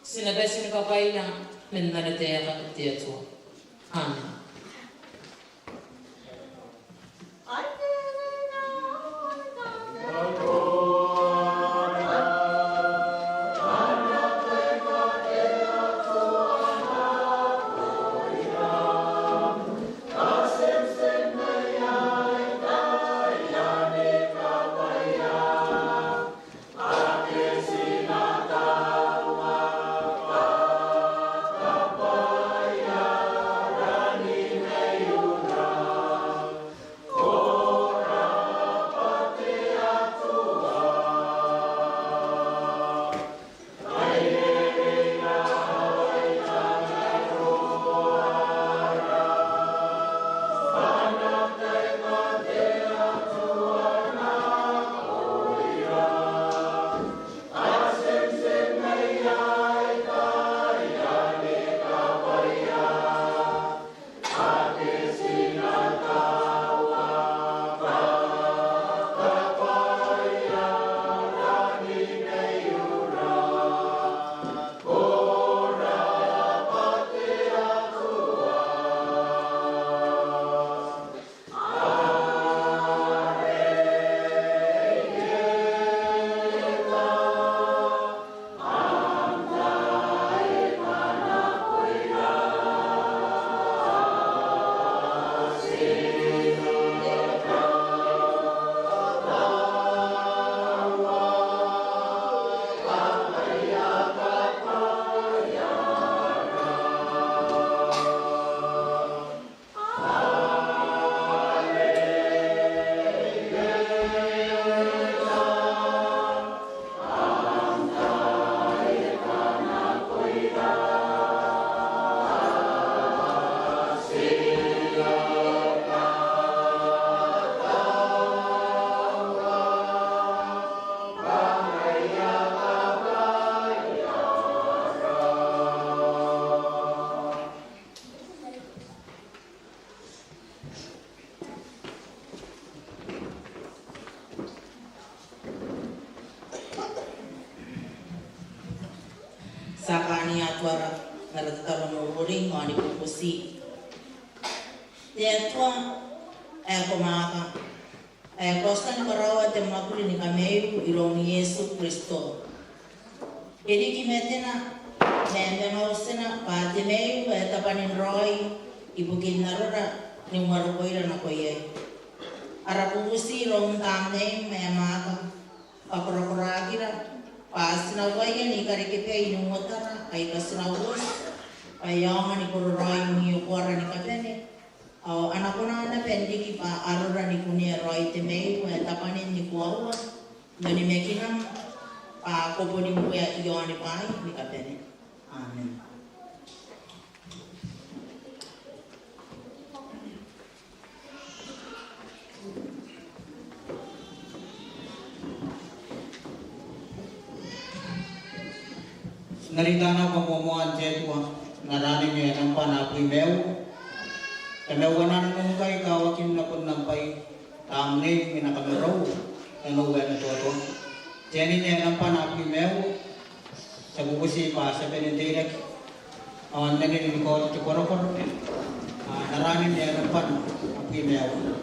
ti na bati ni kabwaia man ana taeka te Atua. Amen. Ti a kaania tuara n ara tataro n ururing ao ni bubuti. Te Atua ae ko mwaaka, ae ko a tia ni karaoa te mwakuri ni kamaiu iroun Iesu Kristo. E riki matena ma e manga utina bwa te maiu ae tabwanin raoi ibukin arora ni uarokoira nako iai. Ara bubuti iroun Tamneim ae mwaaka, bwa ko korakoraakira bwa ti na uaia ni karekebwai n uotara aika ti na uoti, bwa e aonga ni kororaoi mwiokoara ni kabane, ao a na kona naba n riki bwa arora ni kunea raoi te maiu ae tabwanin ni koaua, n onimakinam bwa ko boni uea i aoni bwaai ni kabane. Amen. Ti na reita nako kamoamoaan te Atua n ara anene ae nambwana abwi ma uoua. Kamaiuana nanon ngkai kawakin nakon am bwai, Tamneim, e na kamarau nanou ae n toatoa. Te anene ae nambwana abwi ma uoua, ti a bubuti bwa ti a bane n teirake ao n anene ni kaota te korokoro, n ara anene ae nambwana abwi ma uoua.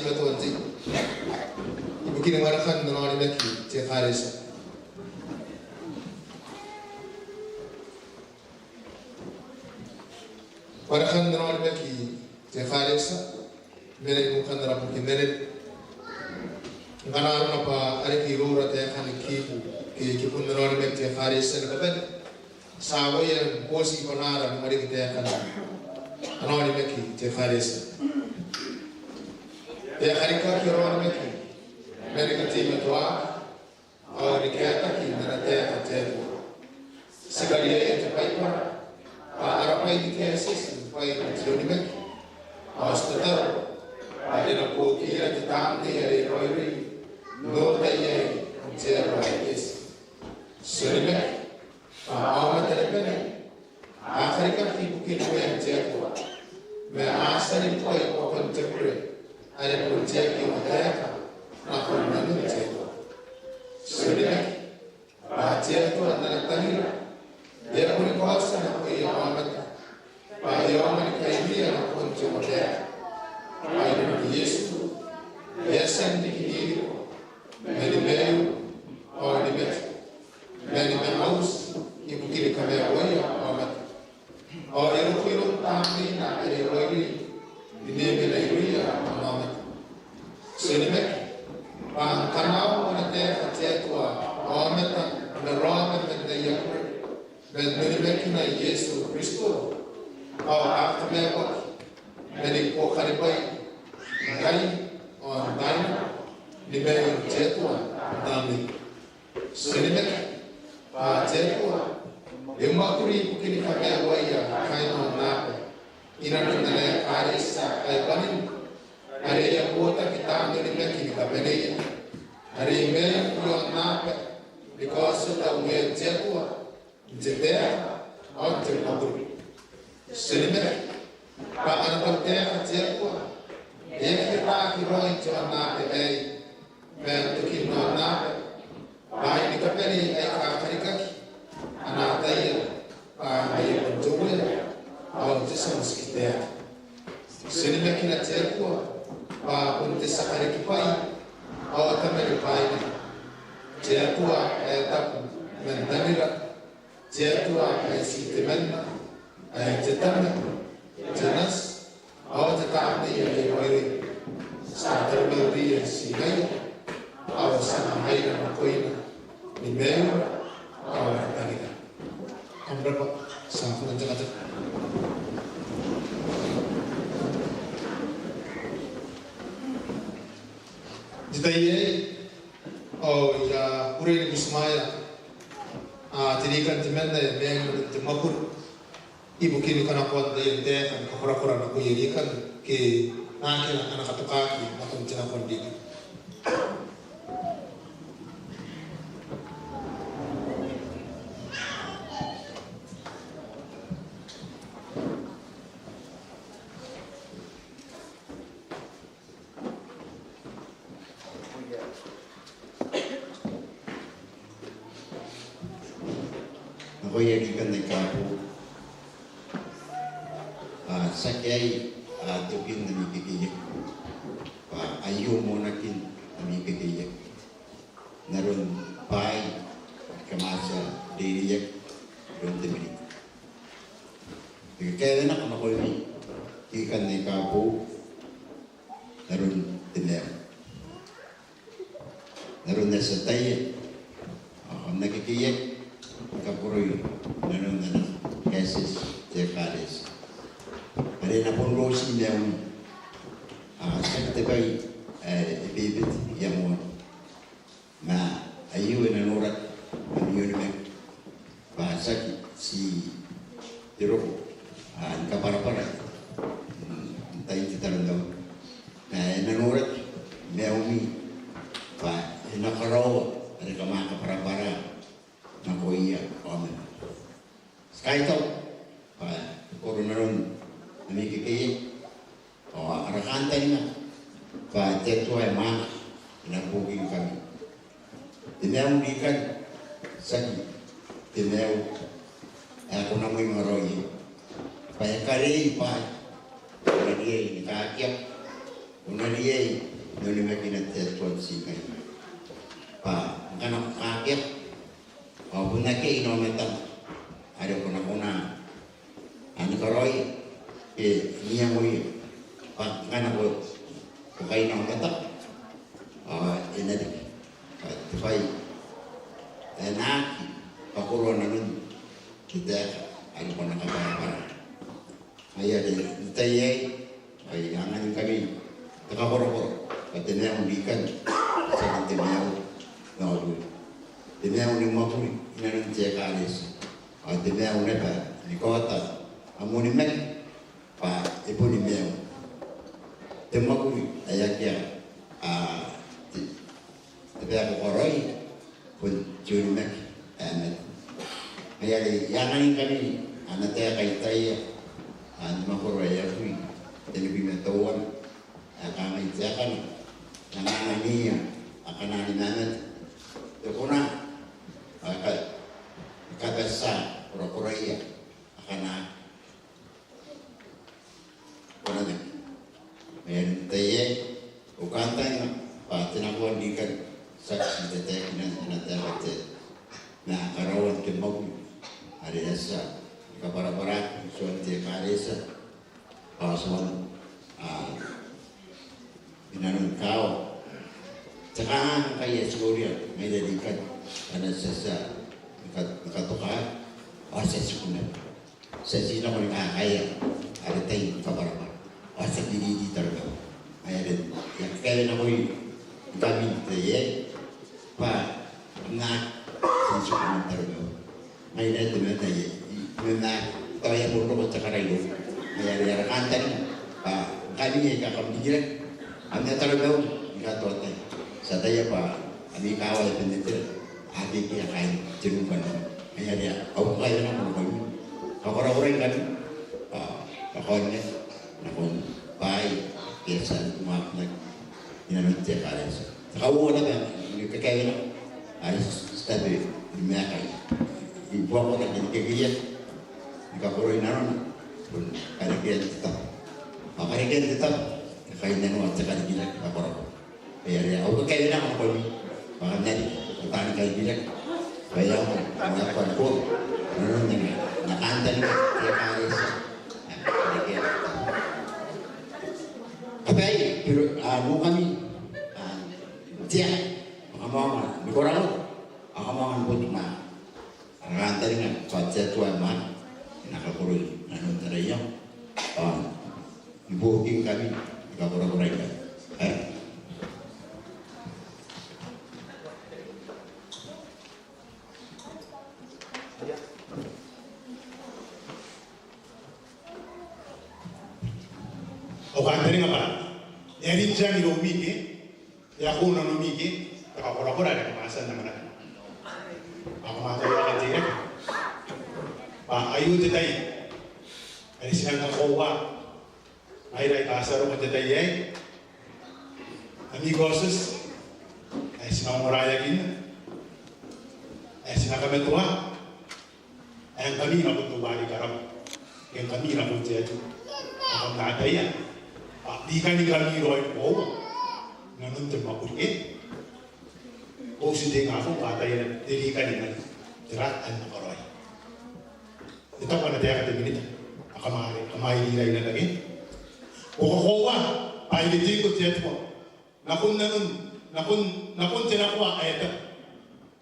Katoa n tei ibukin warekan ana onimaki te Ekaretia. Warekan ana onimaki te Ekaretia, mena i nukan ara boki n Eren. Ngkana arona bwa a reke iroura taekan kibu ke kibun ana onimaki te Ekaretia ni kabane, ti a uaia ni boti banara ni mwarekia taekan ana onimaki te Ekaretia. E a karikaki ara onimaki ma ni kateimatoaaki ao ni kaetaki n ana taeka te Atua. Ti kariaia te Baibara bwa ara bwai ni kaetieti ni bwain te onimaki. Ao ti tataro bwa e na buokiira te Tamnei are e raoiroi n oota iai n te aro ae eti. Ti onimaki bwa aomata ni kabane a karikaki ibukin uean te Atua, ma a tia ni bwai buakon te bure are bon te aki ongotaeka nakon nanon te Atua. Ti onimaki bwa te Atua n ana tangira e a boni kaotia nakoia aomata bwa e aonga ni kairiia nakon te ongotaeka. Bwa inanon Iesu e a tia n riki n ririko, ma ni maiu ao ni mate, ma ni manga uti ibukin kamaiuaia aomata. Ao e roko iroun Tamneina are e raoiroi ni memena irouia aomata. Ti onimaki bwa ngkana a ongo ana taeka te Atua aomata n ara aomata man aia bure, man onimakina Iesu Kristo, ao a kamaiuaki ma ni buokanibwai ngkai ao n taai nako ni maiun te Atua n Tamnei. Ti onimaki bwa te Atua e mwakuri ibukin kamaiuaia kaain aonnaba inanon ana Ekaretia ae bwanin, are e a botaki taan onimaki ni kabaneia, are e maiu i aonnaba ni kaotiota uean te Atua n te taeka ao n te mwakuri. Ti onimaki bwa ana tautaeka te Atua e aki ataaki raoi te aonnaba aei, ma n tokin aonnaba, bwaai ni kabane aika a karikaki, a na ataia bwa ngaia bon te Uea ao te tia motikitaeka. Ti onimakina te Atua bwa bon te tia karikibwai ao tamara bwaina, te Atua ae tabu man tangira, te Atua ae ti temanna, ae te Tama, te Nati ao te Tamnei are e raoiroi. Ti a taromauriia ti ngaia ao ti a manga maina nakoina ni maiura ao ni tangira. Kam rabwa, ti a kona n tekateka. N te tai aei ao I a kukurei ni butimwaea, a, Tirikana temanna ae e mena n te mwakuri ibukin kanakoan taian taeka ni kakorakora nakoia Tirikana ke naakina ana katokaki nakon te nakoanibonga. Nakoia Tirikana aika boou, a, tiaki aei, a, tokin ami kekeiaki, bwa aio moonakin ami kekeiaki n aron bwaai ake kam a tia n reireiaki iroun te Minita. E kakaewenako nakoimi Tirikana aika boou n aron te maiu, n aron ae ti ataia ao kam na kekeiaki ni kaboroi nanon ana kaetieti te Ekaretia are e na bon roti maiumi. A, tiaki te bwai ae e bebete i angoni, ma aio e na noraki ami onimaki bwa tiaki ti te roko, a, ni kabwarabwara n tain te taromauri, ma e na noraki maiumi bwa e na karaoa are kam a kabwarabwara nakoia aomata. Ti kaitau bwa e koro nanon ami kekeiaki ao ara kantaninga bwa te Atua ae mwaaka e na buokingkami. Te maiu Tirikana, tiaki te maiu ae ko na mwenga raoi, bwa e kareei bwaai. Ko na riai ni kakiaki, ko na riai n onimakina te Atua n te tai aei. Bwa ngkana ko kakeako ao bon akea inaomatana are ko na kona ni karaoia ke n iangoia. Bwa ngkana ko, ko kainaomatako ao e na riki bwa te bwai ae na aki kakoroa nanon te taeka are ko na kabwarabwara. Ngaia are n te tai aei ao I anganingkami te kakorakora bwa te maiu n Rikan tiaki te maiu n aorue. Te maiu ni mwakuri inanon te ekaretia ao te maiu naba ni kaota am onimaki bwa e boni maiu. Te mwakuri ae akea, a, te, te bwai ae ko karaoia bon te onimaki ae mate. Ngaia are I anganingkami ana taeka Itaia, a, ni mwakoro ae abwi, tenibwi ma teuana, ae kangai taekana: N na anganiia akana ni mamate, e kona, a, ka, ni kabatia korakoraia akana kona n aki. Ngaia are n te tai aei au kantaninga bwa te nakoa n Rikan tiaki ti tataekinan ana taeka te na karaoan te mwakuri are e a tia ni kabwarabwaraki n tuan te ekaretia ao tuan, a, inanon kaawa. Te kanganga ngkai ae ti noria ngaira Rikan, ana tia tia ni ka, ni katoka ao ti a tiku naba. Ti a tii nako ni kakaea ara tai ni kabwarabwara ao ti a ririki taromauri. Ngaia are I a kakaewenakoi ngkami n te tai aei bwa kam na tii tiku man taromauri. Ngaia ae temanna ae I, I mena tao e a bon roko te kara irou. Ngaia are ara kantaninga bwa ngkami aika kam rikirake, kam na taromauri ni katoa tai. Ti ataia bwa ami kaawa ae Benetera akea kaain te Rikan. Ngaia are au kakaewenako nakoimi, kakorakorai ngkami bwa kaonaki nakon bwaai ake a tia ni kumwakinaki inanon te ekaretia. Te kauoua naba ni kakaewenako are ti tabe ni maeka i buakona ke ni kekeiaki ni kakoroi nanona bon karekean te tabo. Ao karekean te tabo e kainnanoa te karikirake, kakorakorai. Ngaia are au kakaewenako nakoimi bwa kam na riki, kam na riki bwa e aonga n waekoa ni koro nanon ana kantaninga te ekaretia. Kabaei, biro, a, nukami, a, tia, kam aonga ni korakora ao kam aonga ni botuma. Ara kantaninga bwa te Atua ae mwaaka e na kakoroi nanon ara iango ao ibukin ngkami ni kakorakoraingkami. Ae Au kantaninga bwa e a rin te ang iroumi ke e a kou nanomi ke te kakorakora are kam a tia n anganaki. Ao kam a tauaki n teirake bwa aio te tai are ti nang kakoaua ngaira aika ti a roko n te tai aei. Ami kaotioti ae ti na ongoraeakinna, ae ti na kamatoa, ae ngkami nakon teuare i karawa ke ngkami nakon te Atua. Ao kam na ataia bwa Rikan ngkami raoi ni koaua nanon te mwakuri ke. Ao ti te ingabong bwa a ataia te Rikan ngkami, tera ae na karaoia. E taku ana taeka te Minita, ao kam a, kam a iriira naba ke. Ko kakoaua bwa e weteiko te Atua nakon nanon, nakon, nakon te nakoa ae tabu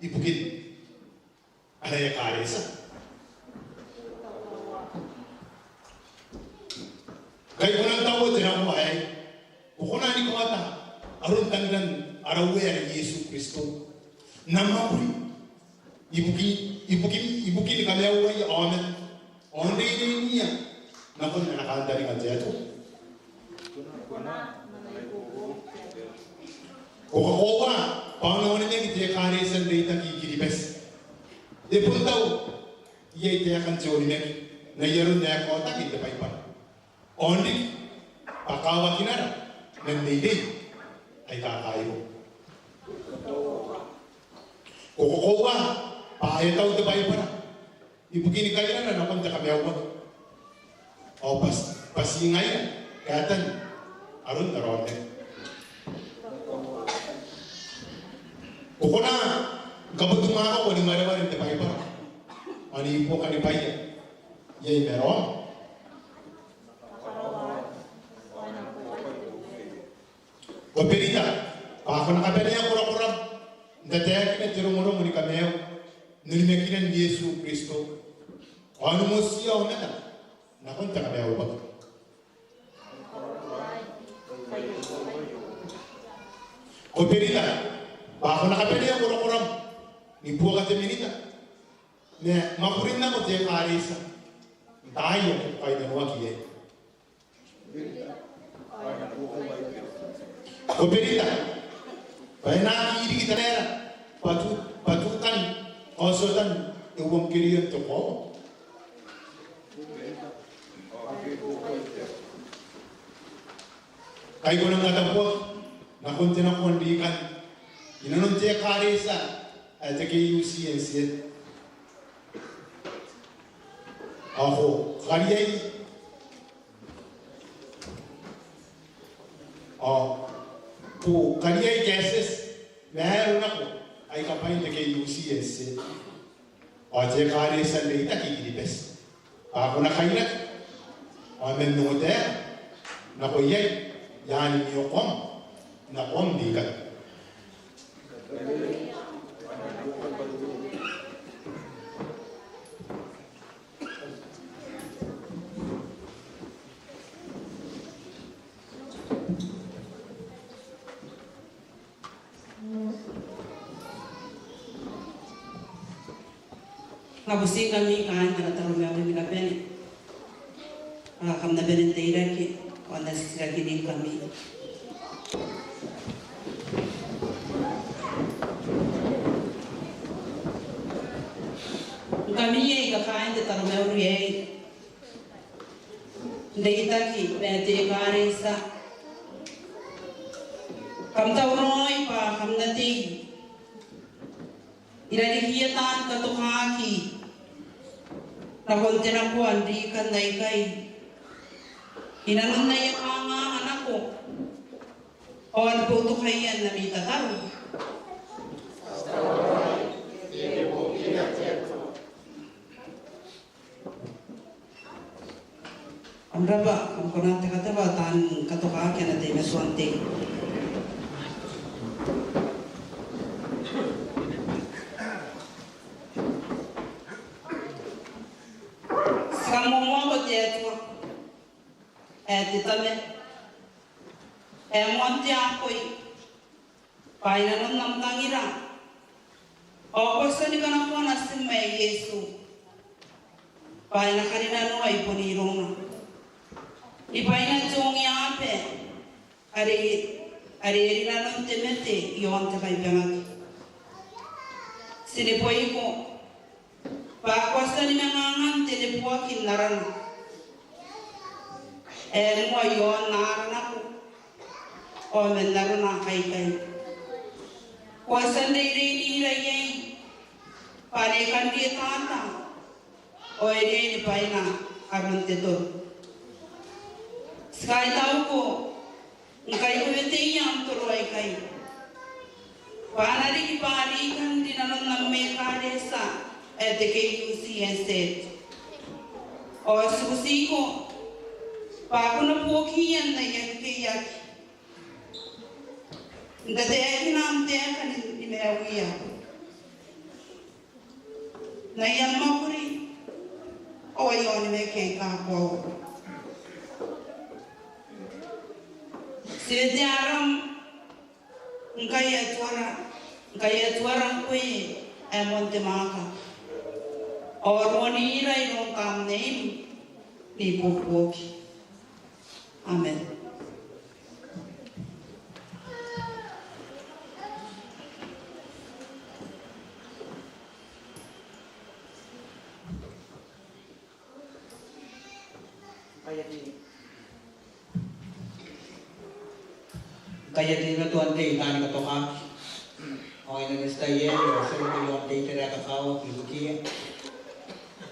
ibukin ana ekaretia. Ngkai ko nang taua te nakoa aei, ko kona ni kaota aron tangiran ara Uea are Iesu Kristo n am mwakuri ibuki, ibukin, ibukin kamaiuaia aomata ao n reineinia nakon ana kantaninga te Atua. Ko kakoaua bwa ana onimaki te ekaretia n reitaki i Kiribati e bon tau iai taekan te onimaki n ai aron ae kaotaki n te Baibara ao n riki bwa kawakinara man reirei aika kairua. Ko kakoaua bwa e tau te Baibara ibukin kairara nakon te kamaiuaki ao bwa ti, bwa ti ngaira kaetan aron ara onimaki. Ko na kabotungako ni wareware n te Baibara ao ni buoka ni bwaia iai ma raom. Ko berita bwa ko na kabanea korakoram n tataekina te rongorongo ni kamaiu n onimakinan Iesu Kristo ao ni motiia aomata nakon te kamaiu bwa ko berita bwa ko na kabanea korakoram ni buoka te Minita ma mwakurin nako te Ekaretia n taai ake ko kainnanoaki iai. Ko berita bwa e na aki riki tanaera bwa tu-, bwa tukan ao tiotan euangkerio n te koaua. Kai ko nang atabuaki nakon te nakoa n rikan i nanon te Ekaretia ae te K U C N Z. Ao ko kariaia, ao ko kariaia kaetieti ma aron nako aika bwain te K U C N Z ao te Ekaretia n Reitaki i Kiribati bwa ko na kainaki ao man ongotaeka nako iai i aan mwiokoam nakoam n rikan. N na butiingkami kaain ara taromauri ni kabane bwa kam na bane n teirake ao n na titirakingkami. Ngkami aika kaain te taromauri aei n reitaki ma te Ekaretia, kam tauraoi bwa kam na tei irarikiia taan katokaki nakon te nakoa n rikan aikai i nanon aia kanganga nako ao ni boutokaia n ami tataro. Kam rabwa, kam kona n tekateka bwa taan katokaki a na teimatoa n tei. Ti kamoamoako te Atua ae te Tama ae moan te akoi bwa i nanon am tangira ao ko a tia ni kanakoa Natim ae Iesu bwa e na karinanoa i bon irouna ni bwaina te ongeaba are, are e rinanon te mate i aon te kaibangaki. Ti neboiko bwa ko a tia ni manga angan te neboaki n arana ae moa i aon ara nako ao man arona aikai. Ko a tia n reireinira iai bwa are e kan rietata ao e riai ni bwaina aron te toro. Ti kaitauko ngkai ko weteia am toro aikai bwa a na riki bwa rikan rinanon am Ekaretia ae te K U C N Z. Ao ti butiiko bwa ko na buokiia n aia kekeiaki n tataekina am taeka ni, ni maiuia n aia mwakuri ao aia onimaki aika koaua. Ti wetearam ngkai Atuara, ngkai Atuara ngkoe ae moan te mwaaka ao ruonira iroun Tamneim n ibuobuoki. Amen. Ngkai a teimatoa n tei taani katokaki ao inanon te tai aei ao ti a roko i aon te itera ae kakawaki ibukiia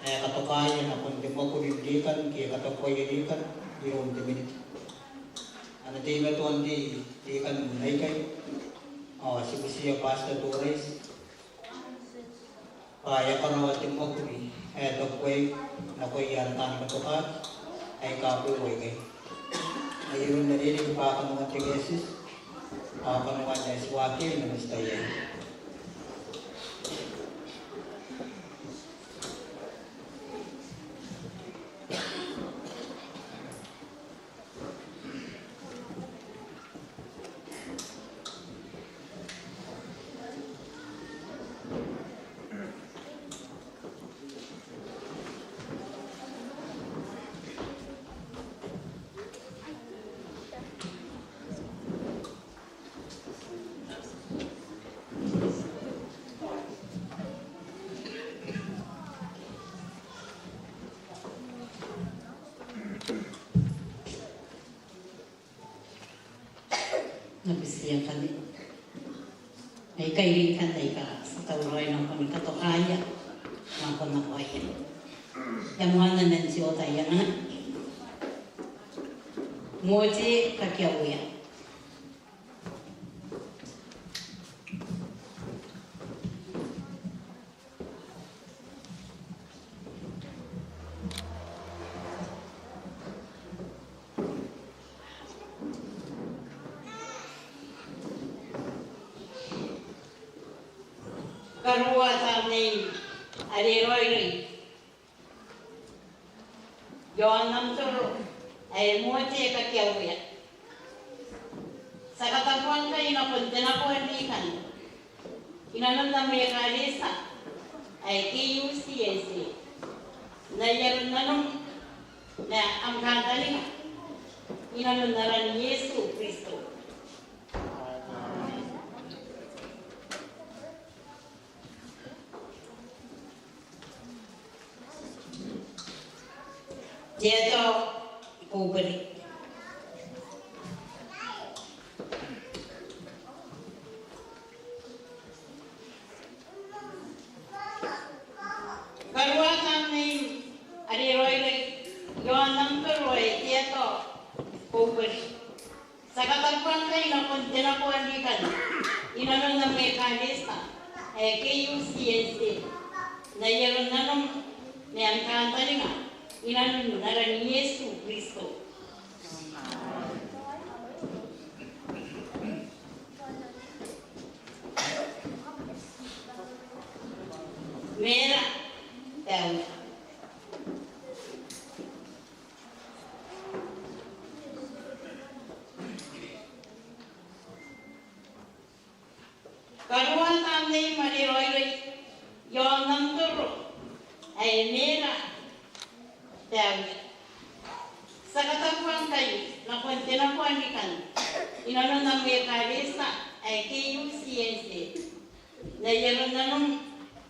ae katokaia nakon te mwakuri n rikan ke katabuaia rikan iroun te Minita. A na teimatoa n tei rikan aikai Ao ti butiia Pastor Doris bwa e a karaoa te mwakuri ae tabeua nakoia ara taan katokaki aika a booa ikai. Ai aron are e riki bwa kanoan te kaetieti ao kanoan ae ti waaki iai n te tai aei. N na butiia ngkanne aika a riki n taai aika ti tauraoi nakon katokaia nakon nakoaia. Te mwaane man te oota ae anganaki Mote Kakiauea. Karuoa tamneim are raoiroi, i aon am toro ae Mote Kakiauea. Ti a katabua ngkai nakon te nakoa n rikan i nanon am ekaretia ae K U C N C. N ai aron nanom ma am kantaninga i nanon aran Iesu Kristo. Te Atua, ko bure. Karuoa tamneim are raoiroi, i aon am toro ae te Atua, ko bure. Ti a katabua ngkai nakon te nakoa n rikan i nanon am ekaretia ae K U C N C. N ai aron nanom ma am kantaninga i nanon aran Iesu Kristo. Mera Taura. Karuoa tamneim are raoiroi, i aon am toro ae Mera Taura. Ti a katabua ngkai nakon te nakoa n rikan i nanon am ekaretia ae K U C N C. N ai aron nanom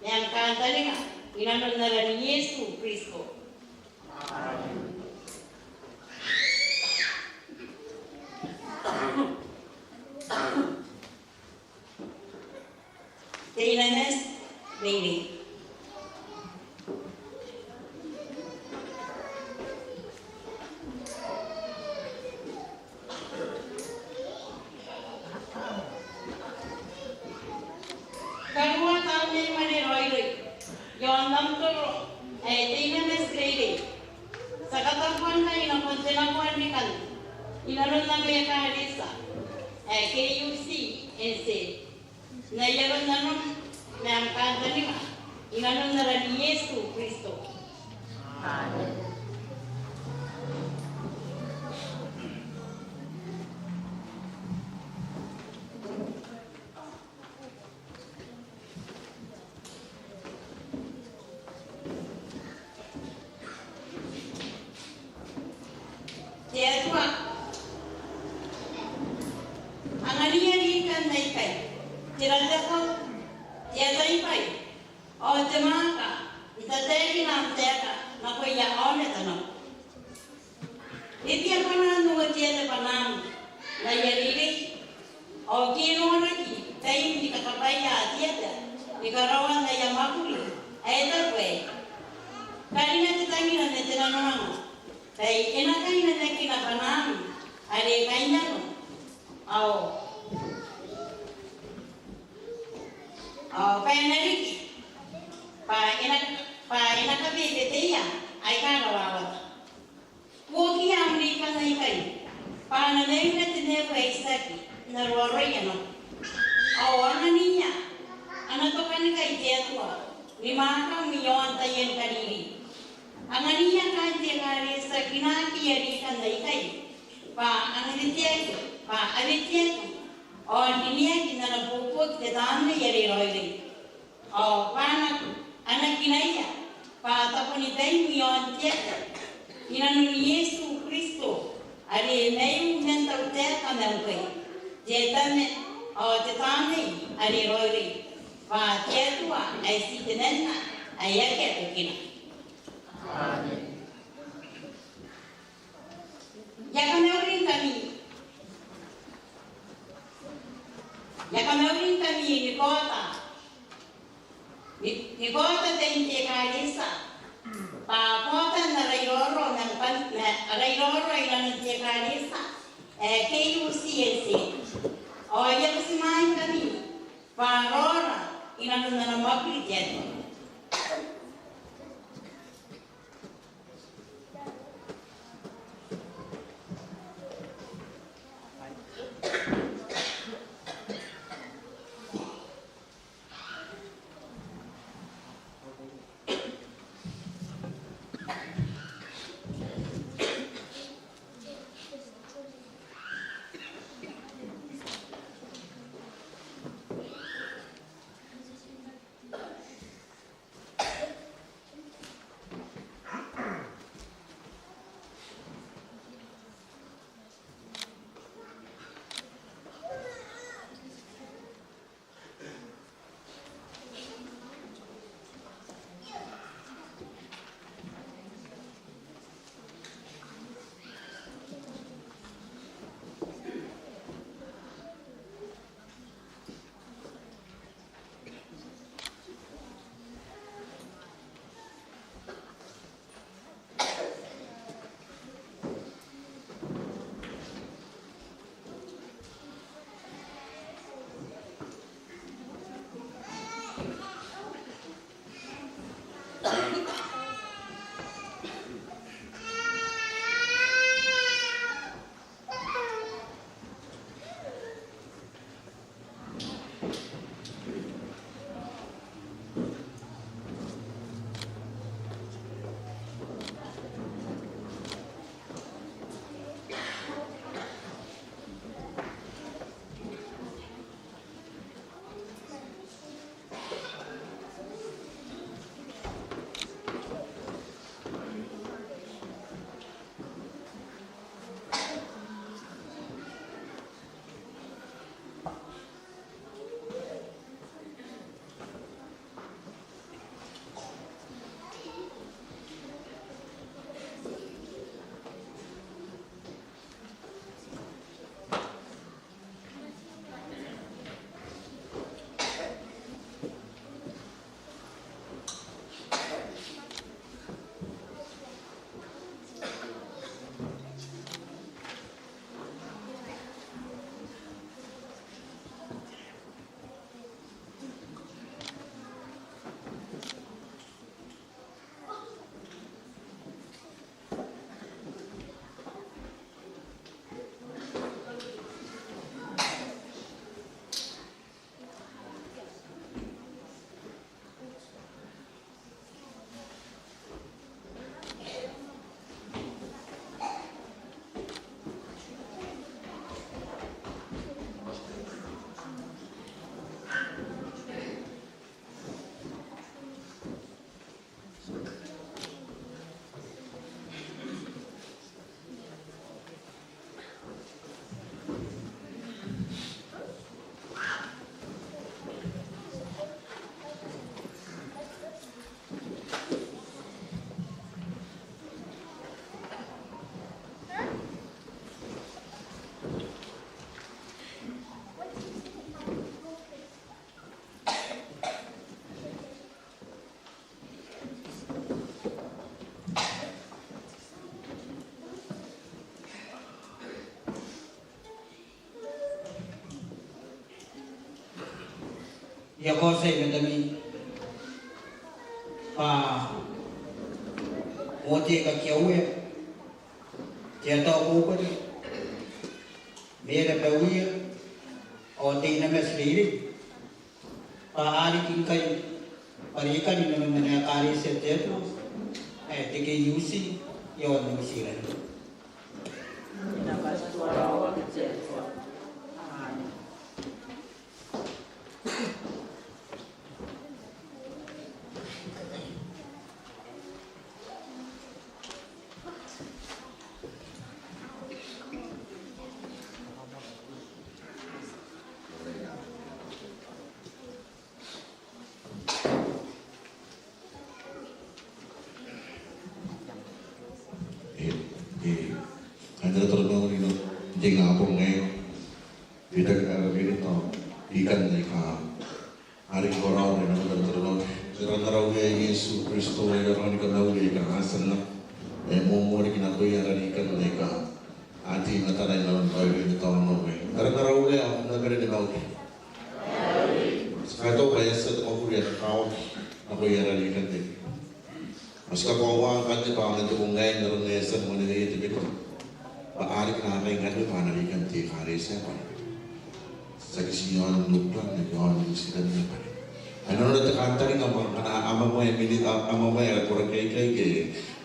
ma am kantaninga i nanon aran Iesu Kristo. Te Inaneti Reirei. Karuoa tamneim are raoiroi, i aon am toro ae Teinameti Reirei. Ti a katabua ngkai nakon te nakoa n rikan i nanon am ekaretia ae K U C N C. N ai aron nanom ma am kantaninga i nanon aran Iesu Kristo. Amen. Te Atua, angania rikan aikai, te ratakau, te ataibwai, ao te mwaaka, n tataekina am taeka nakoia aomata nako. E tia kona n uotia te bwanam n aia reirei, ao ke e noraki taim ni kakabwaia te ata ni karaoan aia mwakuri ae tabu aei. Karina te tangira ma te nanoanga, bwa e na kainnanakina bwanam are kainnano. Ao Ao bwa e na riki bwa e na, bwa e na kabebeteia aika rawawata. Buokiia am rikan aikai bwa a na maiu te neu ae itiaki n aroaroia nako. Ao angania ana tokanikai te Atua ni mwaakam i aon taian kariri. Angania kaain te ekaretia kinakiia rikan aikai bwa a na weteaki, bwa a weteaki ao n rineaki n ana buobuoki te Tamnei are i raoiroi. Ao bwa a na, a na kinaia bwa tabonibaim i aon te aba i nanon Iesu Kristo are maiu man tautaeka ma ngkoe, te Tama ao te Tamnei are i raoiroi, bwa te Atua ae ti temanna ae akea tokina. Amen. I a kamauringkami. I a kamauringkami ni kaota, ni, ni kaota tain te ekaretia. Bwa kaotan ara iraorao ma ngkami, ma ara iraorao i nanon te ekaretia ae K U C S A. Ao I a butimwaeingkami bwa raora i nanon ana mwakuri te Atua. I a kaotia i matami bwa Mote Kakiaue, te Ata Kaubware, Meera Bauia ao Teinainano Reirei, bwa a riki ngkai bwa rikan i nanon ana ekaretia te Atua ae te K U C i aon New Zealand. E, e, kaain ara taromauri n te ingabong aei, e taku ara Minita, rikan aika a riki karaoan ara taromauri. N aran ara Uea Iesu Kristo, ae raoni kamauri aika a tia n nako, e moamoa riki nakoia ara rikan aika a tei i matara i nanon raoiroin te taromauri. N aran ara Uea, kam na bane ni mauri. Ti kaitau bwa e a tia te mwakuri ae kakawaki nakoia ara rikan aei. Ao ti kakoaua ngkanne bwa man te bong aei n aron ae e a tia ni mwaneweia te Minita, bwa a riki naakai ngkanne bwa ana rikan te ekaretia ae bane, tiaki ti i aon Auckland ma i aon New Zealand ni kabane. Ao nanona te kantaninga bwa ngkana a mwamwae Minita, a mwamwae ara koraki aikai ke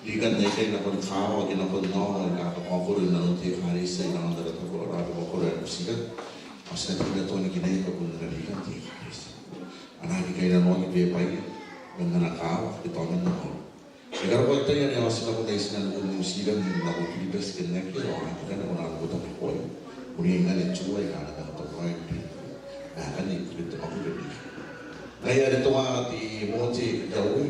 rikan aikai nakon kaawa ake nakon aono aika kakaokoro i nanon te ekaretia i nanon ara tabo, ara tabo ni mwakuri ae New Zealand, ao ti na teimatoa ni kinaai kabun ana rikan te ekaretia. A na aki kainnanoaki bebwaia man ana kaawa ke tao man ana aono. E karokoa te tai are a otinako mai tinanikun New Zealand nako Kiribati ke n akea ao a aki kona n nako tabeua. Bon iai ngkanne tua aika a na manga tauraoi n rin, ma akanne ibukin te mwakuri ae rikan. Ngaia are teuaei Mote Kakiaue,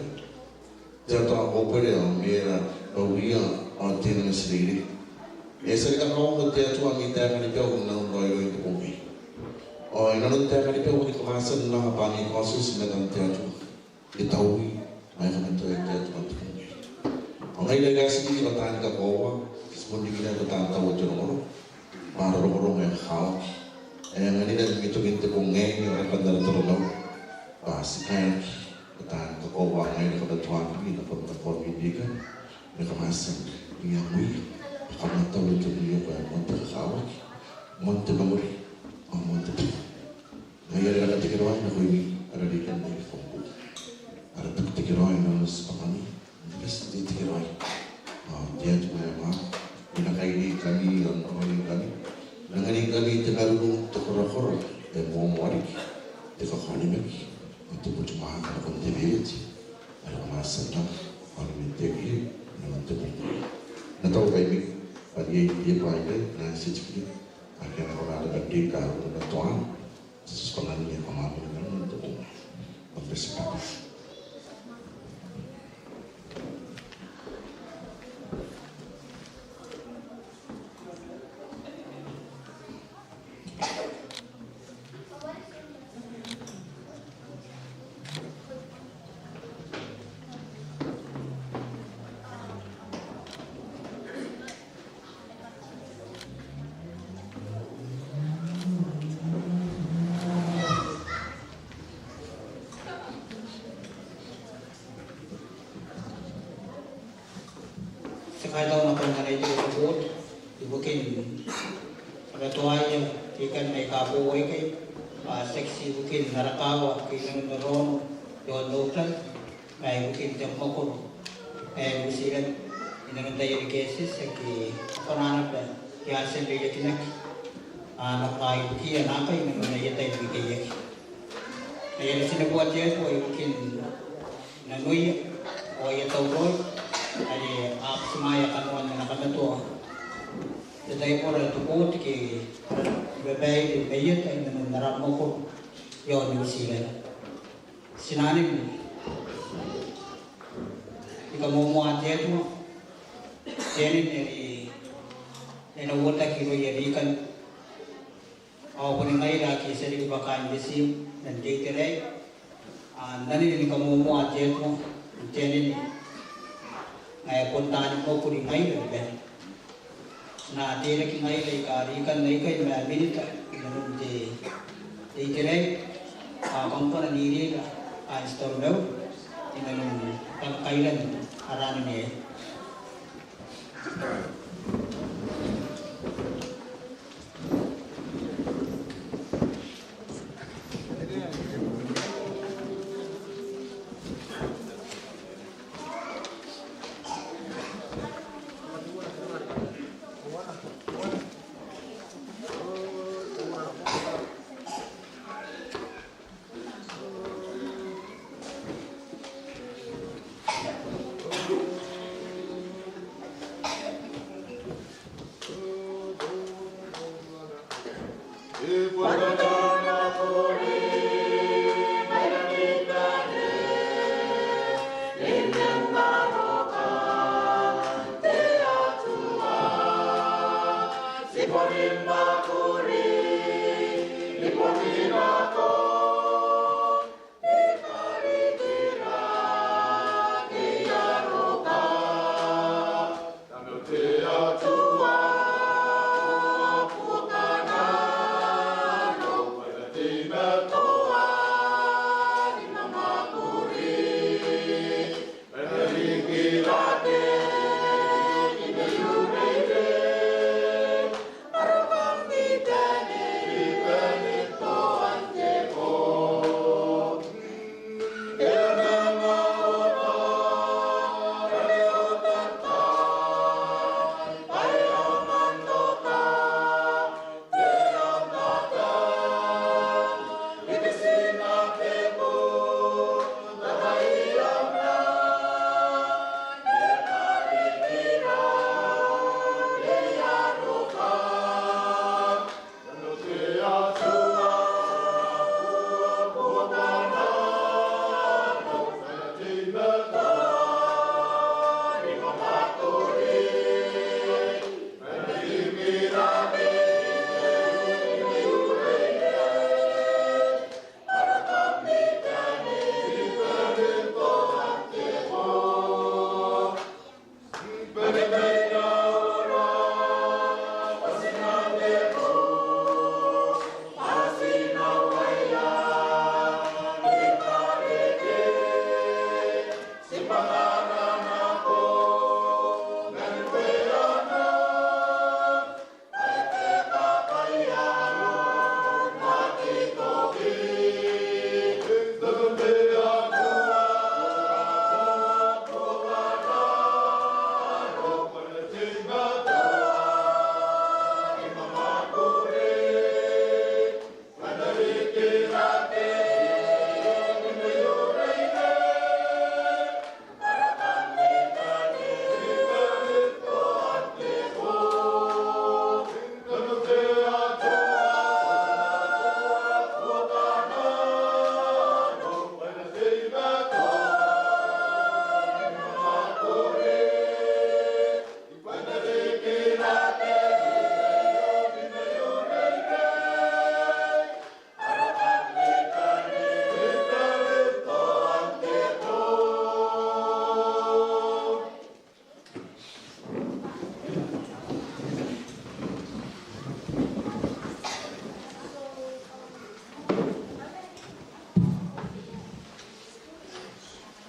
te Ata Kaubware ao Meera Bauia ao Teinainano Reirei. E a tia ni kakauongo te Atua n te taeka ni bau n nanon raoiroin te bong aei. Ao i nanon te taeka ni bau ni kamatata n nako bwa ni kaotioti i matan te Atua. E taui, ma e kamatoa te Atua n te bong aei. Ao ngaira aika ti riki bwa taani kakoaua, ti bon riki naba bwa taan taua te rongorongo, bwa ara rongorongo ae kakawaki ae anganira n tokin te bong aei ni warekan ara taromauri, bwa ti kairaki bwa taani kakoaua ngaira kamatoakimi nakon te kaomi n rikan, ni kamatoa n iangoia bwa kam na taua te mwioko ae moan te kakawaki, moan te mauri, ao moan te bure. Ngaia are ara tekeraoi nakoimi, ara rikan ae kam buoka. Ara tekeraoi n aron tibwangami, n te bati n te tekeraoi. Ao te Atua ae mwaaka, e na kairikami ao n raoningkami, e na anganingkami te marurung, te korakora ae moamoa riki, te kakaonimaki, ao te butimwaaka nakon te bereti are kam a tia n anga, ao ni minteki iai i nanon te bong aei. N na tauraoi bwa iai te bwai ae na titikiri ake a na kona n rabwa n te ika ae a na toana. Ti tibwangami ao kam a bane n roko n te bong aei. Kam bati n rabwa. Ti kaitau nakon ana itera te board ibukin rabwatoaia rikan aika boou aikai, bwa tiaki ti ibukin ara kaawa ake i nanon raono i aon Auckland, ma ibukin te mwakoro ae New Zealand i nanon taian cases ake a kona naba ni a tia n reiakinaki, a na bwai ibukiia naakai i nanon aia tai ni kekeiaki. Ngaia are ti neboa te Atua ibukin nanoia ao aia tauraoi are a butimwaea kanoan ana kamatoa te taibora, te board ke ara babaire mai eta i nanon ara mwakoro i aon New Zealand. Ti na anene ni kamoamoa te Atua, te anene are e na uotaki irouia rikan, ao boni ngaira ake ti a riki bwa kaain te tiim n te itera aei, a, n anene ni kamoamoa te Atua, n te anene ae bon taani mwakuri ngaira ni bane. Ti na teirake ngaira aika rikan aikai ma Minita i nanon te, te itera aei, A, kam bane n iriira, a, Stormau, i nanon kakairan ara anene.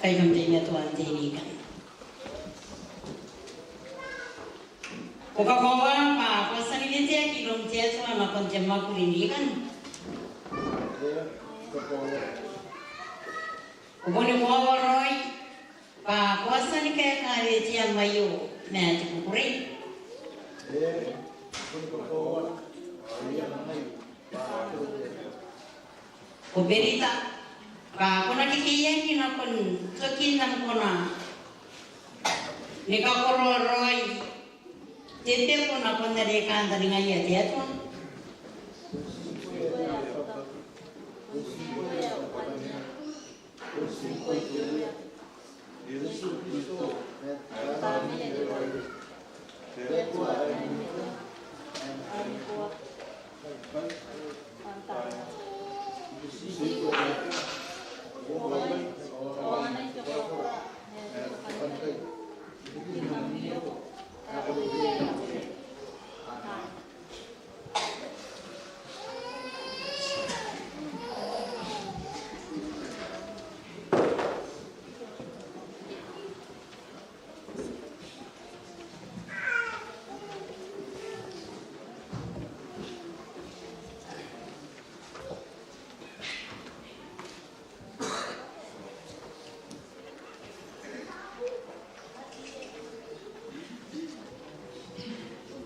Kai kam teimatoa n teirake. Ko kakoaua bwa ko a tia ni weteaki iroun te Atua nakon te mwakuri n ikana? Ko boni koaua raoi bwa ko a tia ni kaeka weteam aio ma te kukurei? Ko berita bwa ko na kekeiaki nakon tokin am kona ni kakororaoi te beko nakon are e kantaningaia te Atua?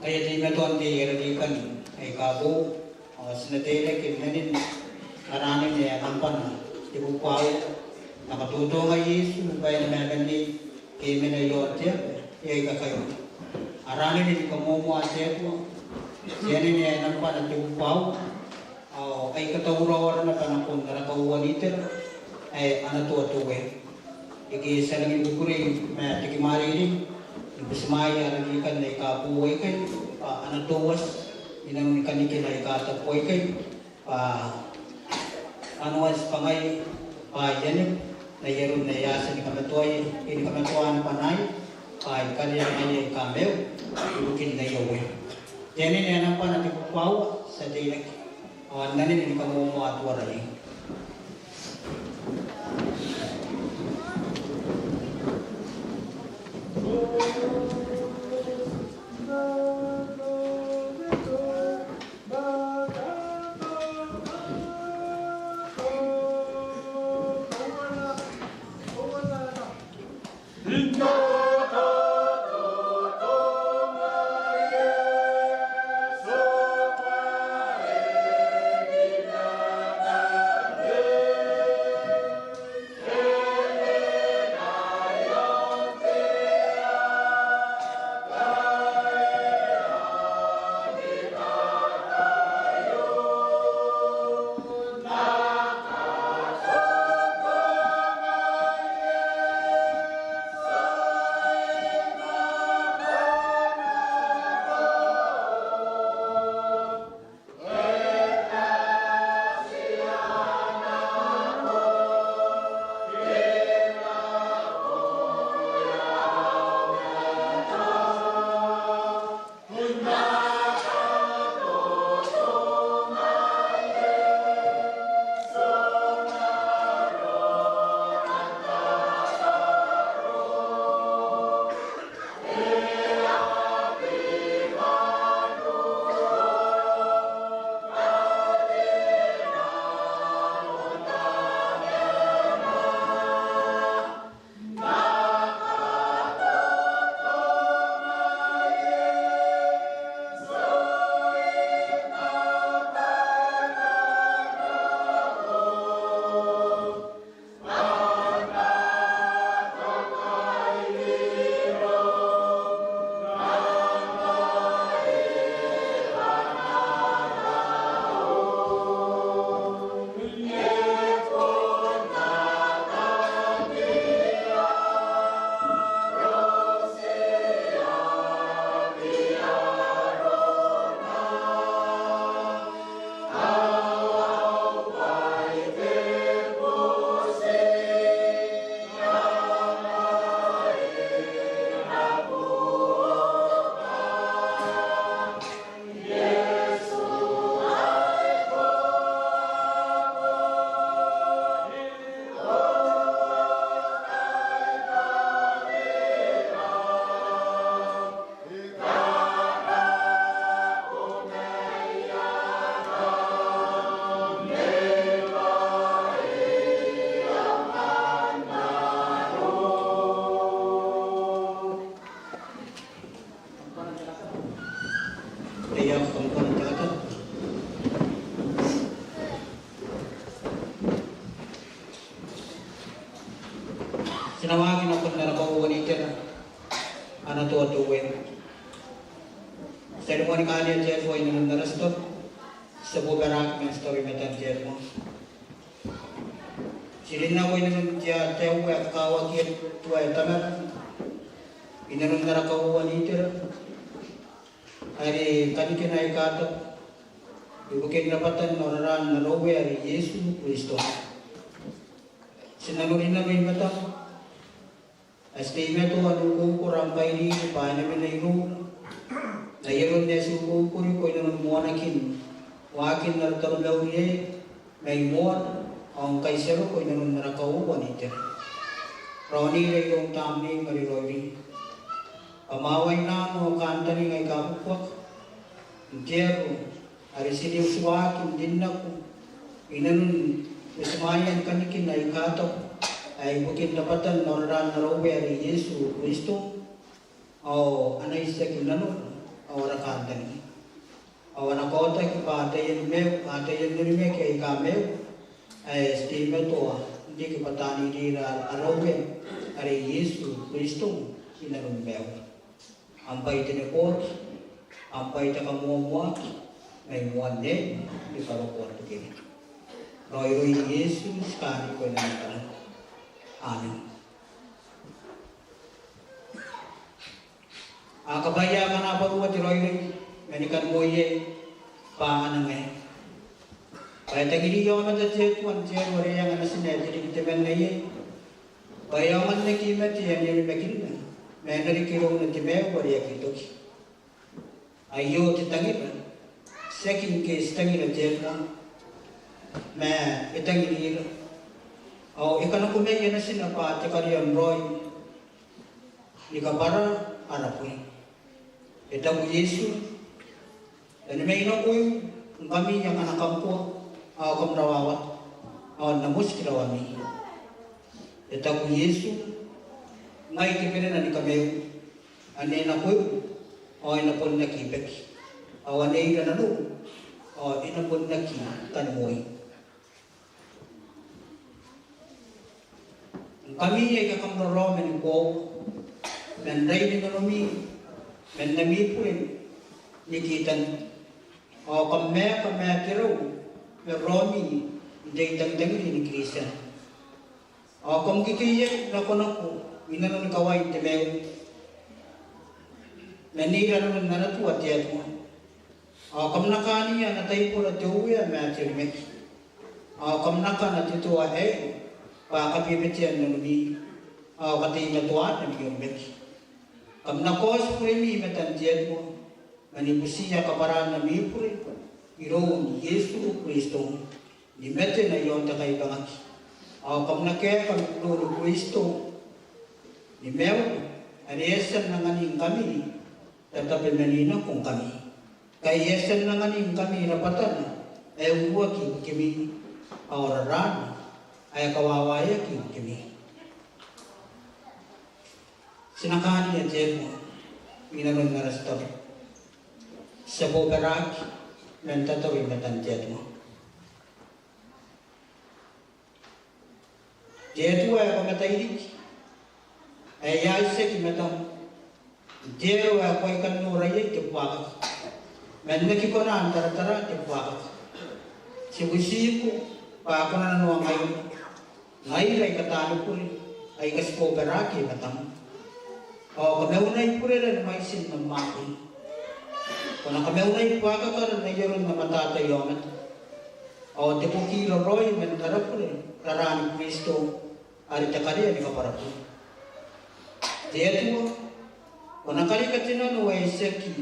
Ngaia teimatoan te Eradikan aika boou, ao ti na teirake n nanon ara anene ae nambana tebwi ma aua. N na katotonga Iesu bwa e na mena n te aba, ke e mena i aon te aba, e aki kakairua. Ara anene ni kamoamoa te Atua, te anene ae nambana tebwi ma aua. Ao aika tauraoi naba nakon ara kauoua n itera ae Anatoa te Uea. Ike ti a rangi ni kukurei ma te kimwareirei ni butimwaea ara Eradikan aika boou aikai bwa a na touati inanoni kanikina aika tabu aikai, bwa kanoan tibwangaia bwaai anne n ai aron ae a tia ni kamatoaia, ke ni kamatoa naba naba bwaai ni kariaia aika maiu ibukin aia Uea. Te anene ae nambana tebwi ma aua, ti a teirake. Ao n nanon ni kamoamoa Atuara iai. Ti na waaki nakon ara kauoua n itera, Anatoa te Uea. Ti a rimoa ni kaania te Atua inanon ara titebo, ti a bobaraaki man titebo i matan te Atua. Ti rin nako inanon te ataei ae kakawaki, Atua ae Tamara, inanon ara kauoua n itera are kanikina aika tabu ibukin rabwatan ao raraan ara Uea are Iesu Kristo. Ti na norinano i matam, ae ti teimatoa n ukoukora am kairiri bwa e na mena iroura n ai aron ae ti ukoukori riki inanon moanakin waakin ara taromauri aei mai moana, ao ngkai ti a roko inanon ara kauoua n itera. Raonira iroum Tamnei are raoiroi, bwa mwaawaina ao kantaninga aika buakaka n te aro are ti riutuaki n rin nako inanon butimwaean kanikina aika tabu ae ibukin rabwatan ao raraan ara Uea are Iesu Kristo, ao ana itiaki nanora ao ara kantaninga. Ao ana kaotaki bwa taian maiu, a taian onimaki aika maiu, ae ti teimatoa n riki bwa taan iriira ara Uea, are Iesu Kristo, i nanon maiura. Am bwai te neboaki, am bwai te kamoamoaki, mai moan nei ni karokoa rikina. Raoiroin Iesu, ti kaaniko i nanon ara. Amen. A kabwaia akana bwarua te raoiroi, ma ni kan moiai bwa a na ngae. Bwa e tangiriia aomata te Atua n te aro are e anga natina ae te rikitemanna iai. Bwa e aonga n aki mate ane onimakinna, ma e na reke irouna te maiu are aki toki. Aio te tangira, tiaki ngke ti tangira te Atua, ma e tangirira. Ao e kanakomaia natina bwa te kariaia n raoi ni kabwara ara bure. E taku Iesu, "N na mai nakoiu ngkami akana kam koa, ao kam rawawata, ao N na motiki rawami." E taku Iesu, "Ngai te berena ni kamaiu. Ane nakoiu, ao e na bon aki baki. Ao ane ira nanou, ao e na bon aki kanimoi." Ngkami aika kam raraoma ni koaua, man rairi nanomi, man ami bure ni kitan, ao kam maeka ma te rau man raomi n te itangitangiri ni Kristian. Ao kam kekeiaki nakonako i nanoni kawain te maiu, man ira nanon ana tua te Atua. Ao kam na kaania ana taibora te Uea ma te onimaki. Ao kam na kana te toa aei, bwa kabebetean nanomi, ao kateimatoan ami onimaki. Kam na kaoti buremi i matan te Atua, ma ni butiia kabwaraan ami bure iroun Iesu Kristo, ni mate n aia aon te kaibangaki. Ao kam na kaeka iroun Kristo ni maiu, are e a tia n anganingkami ratabemaningkami. Ngkai e a tia n anganingkami rabwatana ae uruaki ibukimi, ao raraana ae kawawaeaki ibukimi. Ti na kaania te Atua i nanon ara tataro. Ti a bobaraki man tataro i matan te Atua. Te Atua ae ko matairiki, ae e a itiaki matam n te aro ae ko a kan noora iai te buakaka, ma n aki kona n taratara te buakaka. Ti butiko bwa ko na nanoangaira, ngaira aika taani bure, aika ti bobaraki i matam. Ao kamaunai burera ni mwaitin am Maabun. Ko na kamaunai buakakara n ai aron am atatai aomata. Ao te bokira raoi man ara bure, raraan Kristo, are te karea ni kabwarabure. Te Atua, ko na karika te nano ae itiaki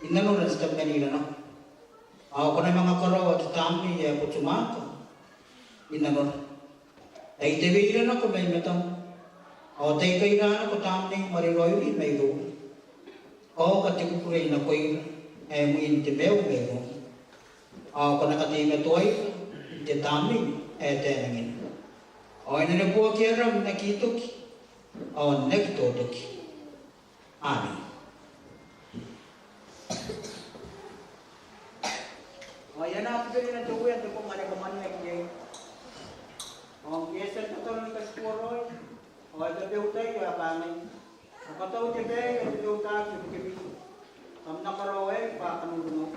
i nanora n tabemanira nako. Ao ko na manga karaoa te Tamnei ae botimaaka i nanora. Tai taweira nako mai matam. Ao tai kaira nako Tamneim are raoiroi mairoura. Kaoka te kukurei nakoira ae mwin te maiu mairoum. Ao ko na kateimatoaira n te Tamnei ae Taenangina. Ao e na neboaki aram n aki toki, ao n aki totoki. Amen. Ao e a na buberi naba te Uea n te bong are kam aniaki iai. Ao ngke e a tia n tataro ni katikuaraoi, ao e tabeutaiu ae kangai: Ao katau te bwai ae tabeutaki ibukimi, kam na karaoa aei bwa kanoringau.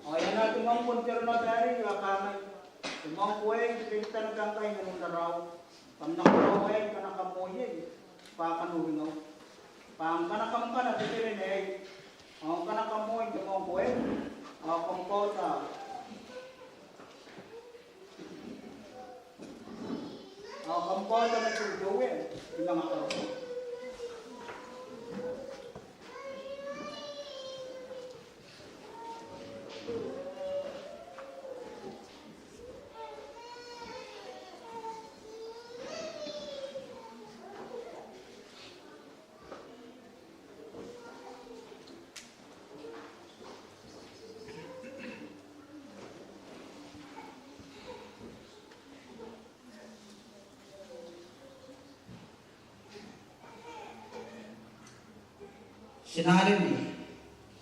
Ao e a na te mwangko n te aonnaba arei ae kangai: Te mwangko aei te beritanakangai n nanon raraou, kam na karaoa aei ngkana kam moi iai bwa kanoringau. Bwa ngkana kam kana te berena aei, ao ngkana kam moi n te mwangko aei, ao kam kaota, ao kam kaota nakoiu te Uea ni manga karokoa. Ti na reke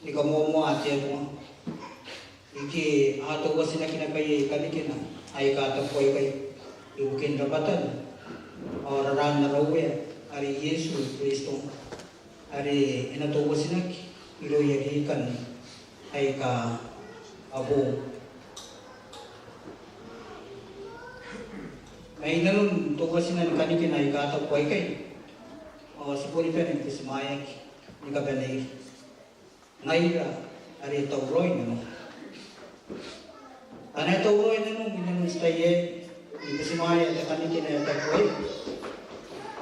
ni kamoamoaa te Atua, ike a tauatinaki naba iai kanikina aika tabu aikai ibukin rabwatan ao raraan ara Uea are Iesu Kristo, are e na tauatinaki irouia rikan aika a boou. Ma i nanon tauatinan kanikina aika tabu aikai, ao ti boni bane ni butimwaeaki ni kabaneira. Ngaira are tauraoi nanom. Ngkana e tauraoi nanom i nanon te tai aei ni butimwaea te kanikina ae tabu aei,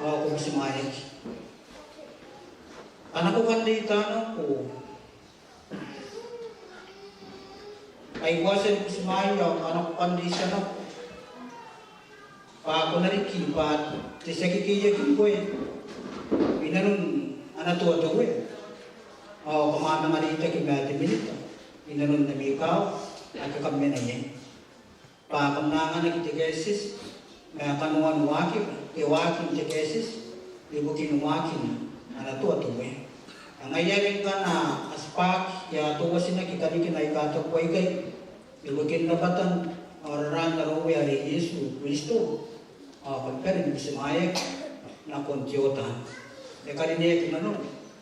ao ko butimwaeaki. Ngkana ko kan reitia nako, ai ko a tia ni butimwaea, ao ngkana ko kan reitia nako, bwa ko na riki bwa te tia kekeiaki ngkoe i nanon ana toa te Uea, ao kam a manga reitaki ma te Minita i nanon ami kaawa ake kam mena iai, bwa kam na anganaki te kaetieti ma kanoan waakira ke waakin te kaetieti ibukin waakin ana toa te Uea. Ao ngaia are ngkana a tibwaaki ke a tauatinaki kanikina aika tabu aikai ibukin rabwatan ao raraan ara Uea are Iesu Kristo, ao kam bane ni butimwaeaki nakon te oota. E karineaki nanom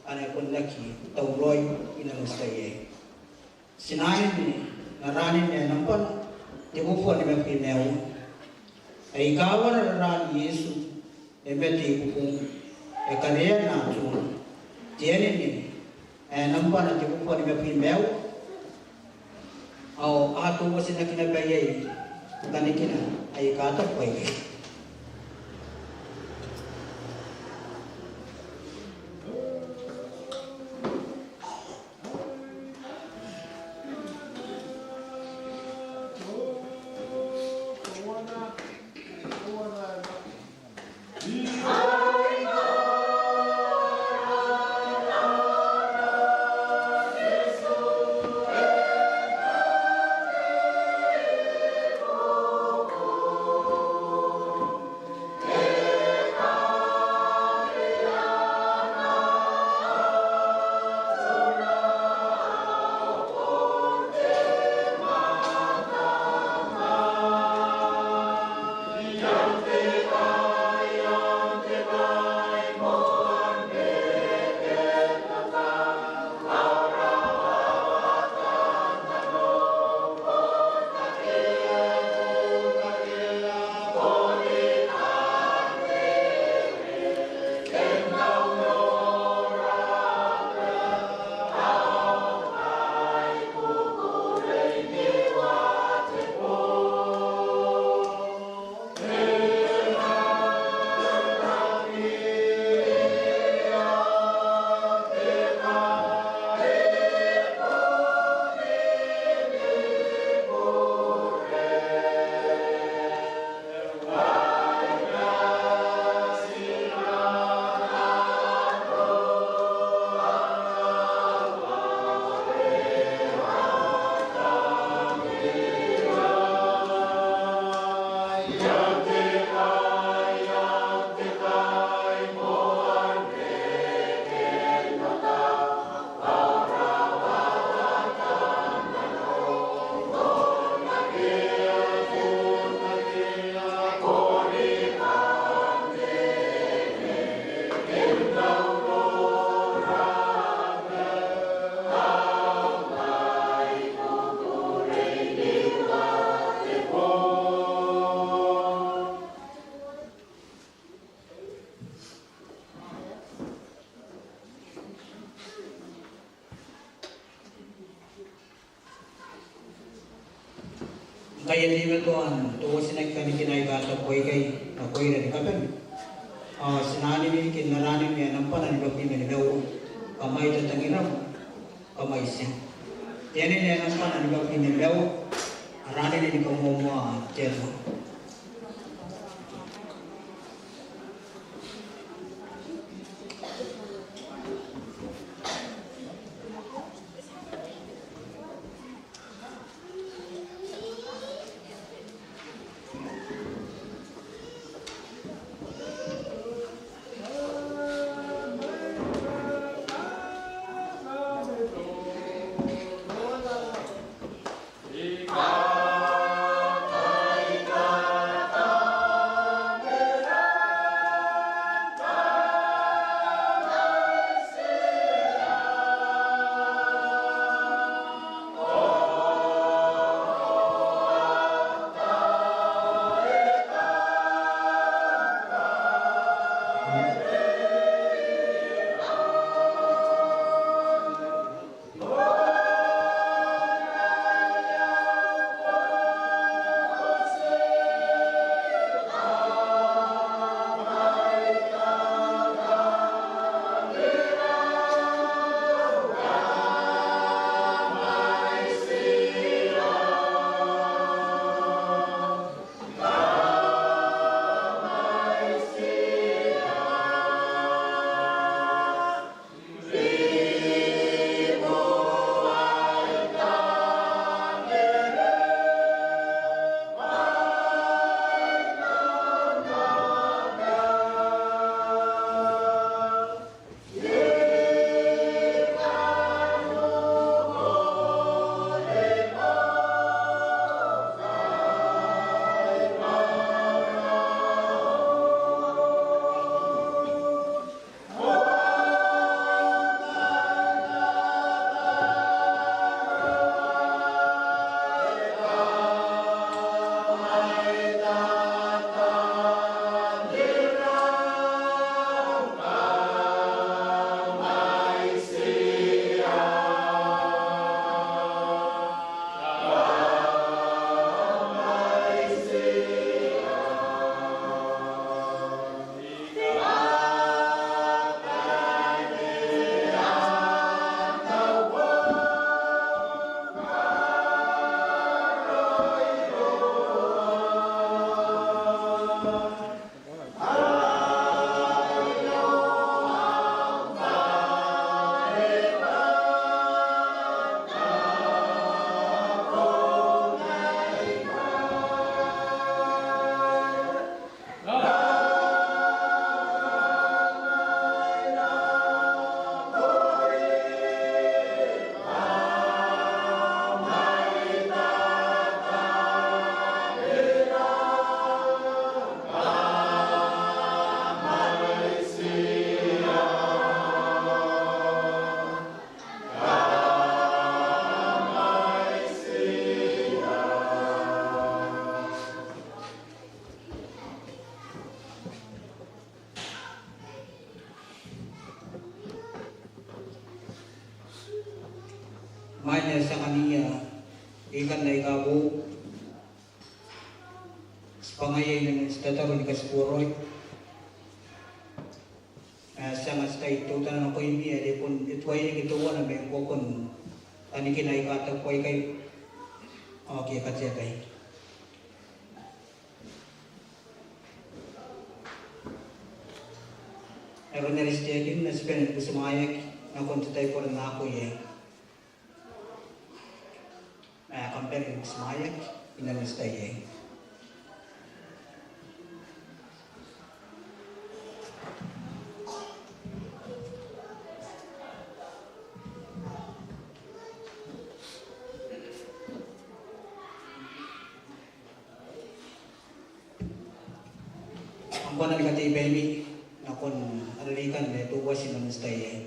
ngkana e bon aki tauraoi i nanon te tai aei. Ti na anene n ara anene ae nambwana tebubua nimabwi ma aua. Ai kawara raraan Iesu e mate i bubung, e karea natura. Te anene ae nambwana tebubua nimabwi ma aua. Ao a tauatinaki naba iai kanikina aika tabu aikai. Ngkai e teimatoa n tauatinaki kanikina aika tabu aikai nakoira ni kabane, ao ti na anene riki n ara anene ae nambwana nimabwi ma nimaua. Kam a ita tangiram, kam a tia. Te anene ae nambwana nimabwi ma nimaua, ara anene ni kamoamoaa te Atua. Imwain ae ti a kania ikanne aika boou, ti bwangaia inanon te tataro ni katibuoroi. Ae ti anga te tai teutana nakoimi are bon e tuai reke teuana ma buakon kanikina aika tabu aikai. Ao ke kateakai. Aron are ti taekinna, ti bane ni butimwaeaki nakon te taibora n akoi aei. Ma kam bane ni butimwaeaki inanon te tai aei. Kam kona ni katei baimi nakon ara rikan ma teuati inanon te tai aei.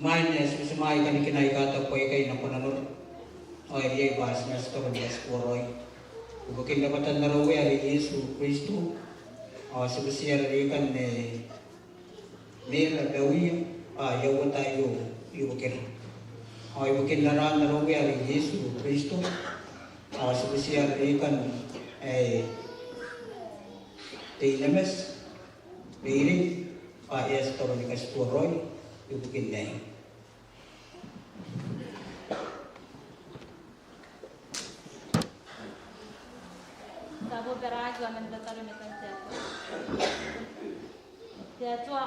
Imwain ae ti butimwaea kanikina aika tabu aikai nako nanora, ao e riai bwa ti na tataro ni katibuoroi. Ibukin rabwatan ara Uea are Iesu Kristo, Ao ti butiia ara rikanikai Mera Beuia, bwa e a uota aio ibukira. Ao ibukin aran ara Uea are Iesu Kristo, ao ti butiia ara rikanikai Teinemes Meirei, bwa e a tia n tauraoi ni katituaraoi ibukin aei. Tabo baraaki ao man tataro i matan te Atua. Te Atua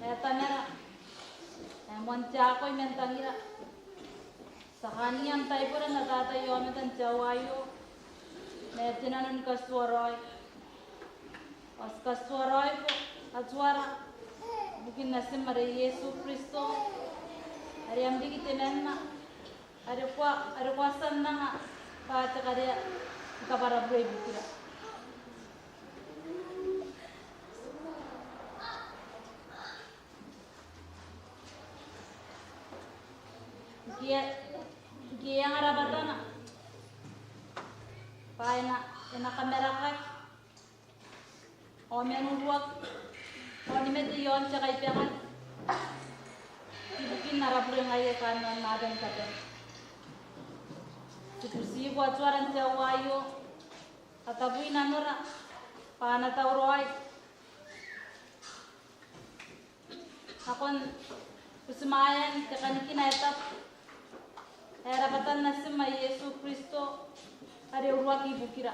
ae Tamara, ae moan te akoi man tangira, ti a kaania am taibora n atatai aomata n te aoa aio ma te nano ni katituaraoi. Ao ti katituaraoiko Atuara ibukin Natim are Iesu Kristo, are am riki temanna, are ko a, are ko a tia n anga bwa te karea ni kabwarabure ibukira. Ngke, ngke e anga rabwatana bwa e na, e na kamarakaki ao man uruaki ao ni mate i aon te kaibangaki ibukin ara bure ngaia aika a mena n aaba ni kabane. Ti butiko Atuara n te aoa aio, katabui nanora bwa a na tauraoi nakon butimwaean te kanikina ae tabu ae rabwatan Natim ae Iesu Kristo are uruaki ibukira,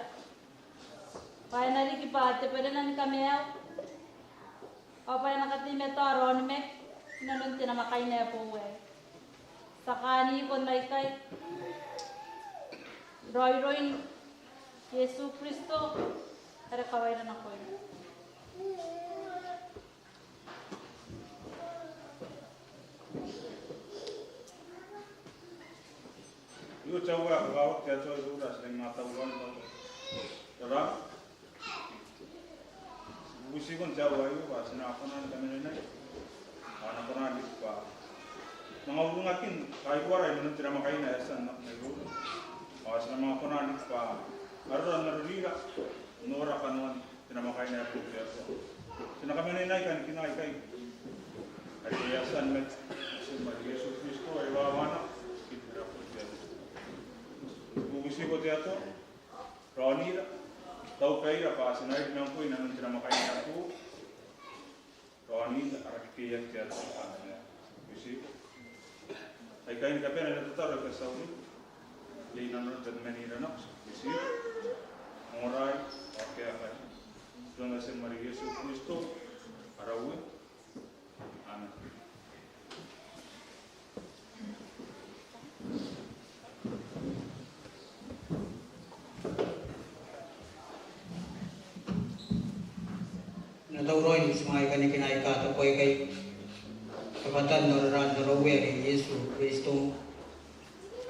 bwa e na riki bwa te berena ni kamaiu, ao bwa e na kateimatoa ara onimaki inanon te namwakaina ae boou aei. Ti a kaaniko n aikai raoiroin Iesu Kristo are kawaira nakoina. Io, te Atua ae kakawaki, te Atua ae iroura, ti nang tauraoi n au tara. Ti bubutiko n te aoa aio bwa ti na kona ni kamanenaia, ao a na kona n riki bwa manga uringakin kairua ra inanon te namwakaina ae e a tia n nako mairoura. Ao ti na manga kona n riki bwa arora n arorira, n nora kanoan te namwakaina ae boou, te Atua. Ti na kamanenaia kanikina aikai are e a tia ni mate, Natim are Iesu Kristo are wawaana, ibukin ara bure, te Atua. Ti bubutiko, te Atua, raonira, taubaira bwa ti na riki ma ngkoe inanon te namwakaina ae boou. Raonira ara kekeiaki, te Atua. Amen. Bubutiko. Aikai ni kabane aika a na tataro aika ti a uringa, iai nanora tabemanira nako. Bubutiko. Ongoraai ao kaekai. Iroun Natim are Iesu Kristo, ara Uea. Amen. E na tauraoi ni butimwaea kanikina aika tabu aikai, rabwatan aran ara Uea are Iesu Kristo,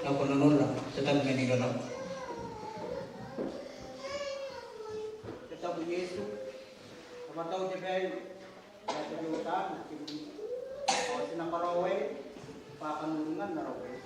nako nanora, te tabemanira nako. Te tabu Iesu, rabwatau te bwai ae tabeua taani te bure. Ao ti na karaoa aei bwa kanoan ara Uea.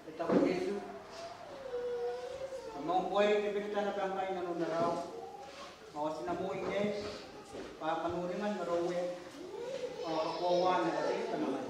E taku Iesu, "Kam a bon buai ni biri tana bangkai nanon ara au, ao ti na moi naba, bwa kanoan ara Uea, ao kakoauan ara Tei Tamara."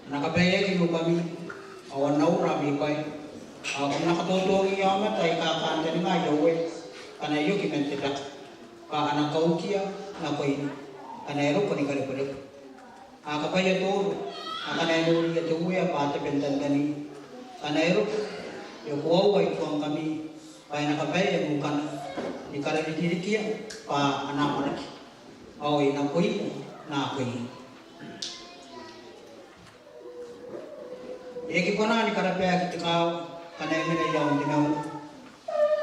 A na kabaeaki nukami, ao a na ura ami bwai. Ao kam na katotongi aomata aika kantaninga aia uea, ngkana e oki man te baka, bwa a na kaukia nakoina ngkana e roko ni karebwerebwe. A kabwaia Toro, ngkana e noria te Uea bwa a tabe n tantaninga. Ngkana e roko, e koaua i tuangkami, bwa e na kabaea nukana ni karikirikia bwa a na amwarake, ao e na koia naakoia. E aki kona ni karabaaki te kaawa ngkana e mena i aon te maiu.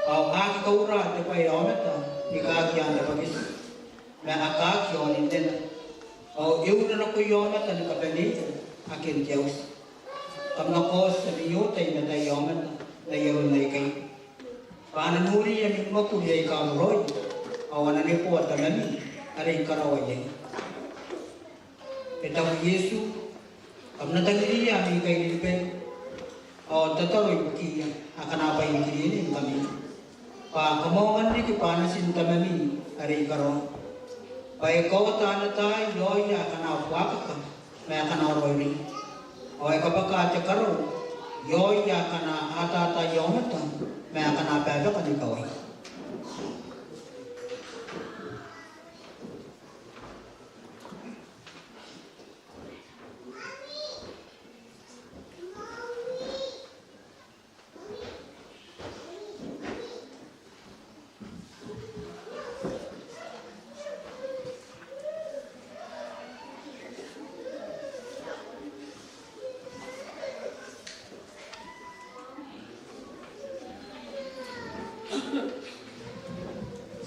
Ao a aki kaura te bwai aomata ni kaaki ana bakiti, ma a kaaki aon nena. Ao e ura nakoia aomata ni kabaneia aken te auti. Kam na kaoti ami oota i matan aomata n ai aron aikai, bwa a na noria ami mwakuri aika moraoi, ao a na neboa Tamami are i karawa iai. E taku Iesu, kam na tangiria ami kairiri bwai, ao tataro ibukiia akana bwainiki rinerine ngkami, bwa kam aonga n riki bwa natin Tamami are i karawa. Bwa e kaota ana tai i aoia akana buakaka ma akana raoiroi, ao e kabwaka te karau i aoia akana atatai aomata ma akana babaka n ikawai.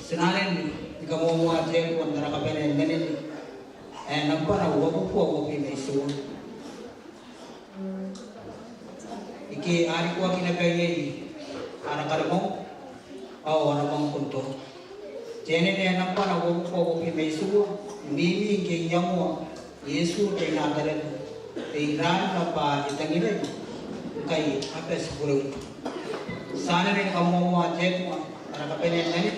Ti na anene ni kamoamoa te Atua n ara kabanea n anene, ae nambwana uabubua uabwi ma itiua. Ike a rikoaki naba iai ara karamau ao ara mwangkonto. Te anene ae nambwana uabubua uabwi ma itiua, mimi ngke iangoa Iesu te I-Natareta, te I-Raan, bwa e tangirai ngkai a bati kureura. Ti a anene ni kamoamoa te Atua n ara kabanea n anene,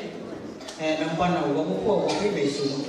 ae nambwana uabubua uabwi ma itiua.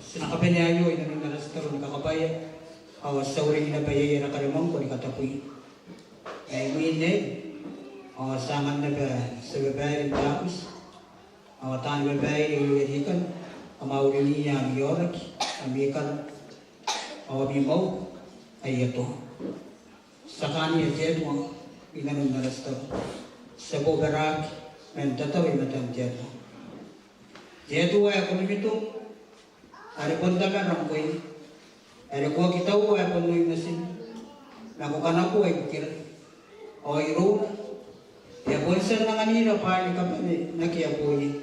Ti na kabanea aio inanon ara tataro ni kakabwaia, ao ti a uringi naba iai ara karemwe ngkoa ni katabui. Ae imwin aei, ao ti a angan naba tia babaire n tabuti, ao taani babaire irouia Rikan, kam a uringiia ami aoraki, ami karo, ao ami mwauku ae i Atoa. Ti a kaania te Atua inanon ara tataro. Ti a bobaraki man tataro i matan te Atua. Te Atua ae ko mimitong, are bon Tamara ngkoe, are ko aki taua ae bon oin natim, ma ko kanakoa ibukira. Ao iroura, e a bon tia n anganira bwaai ni kabane n akea booia.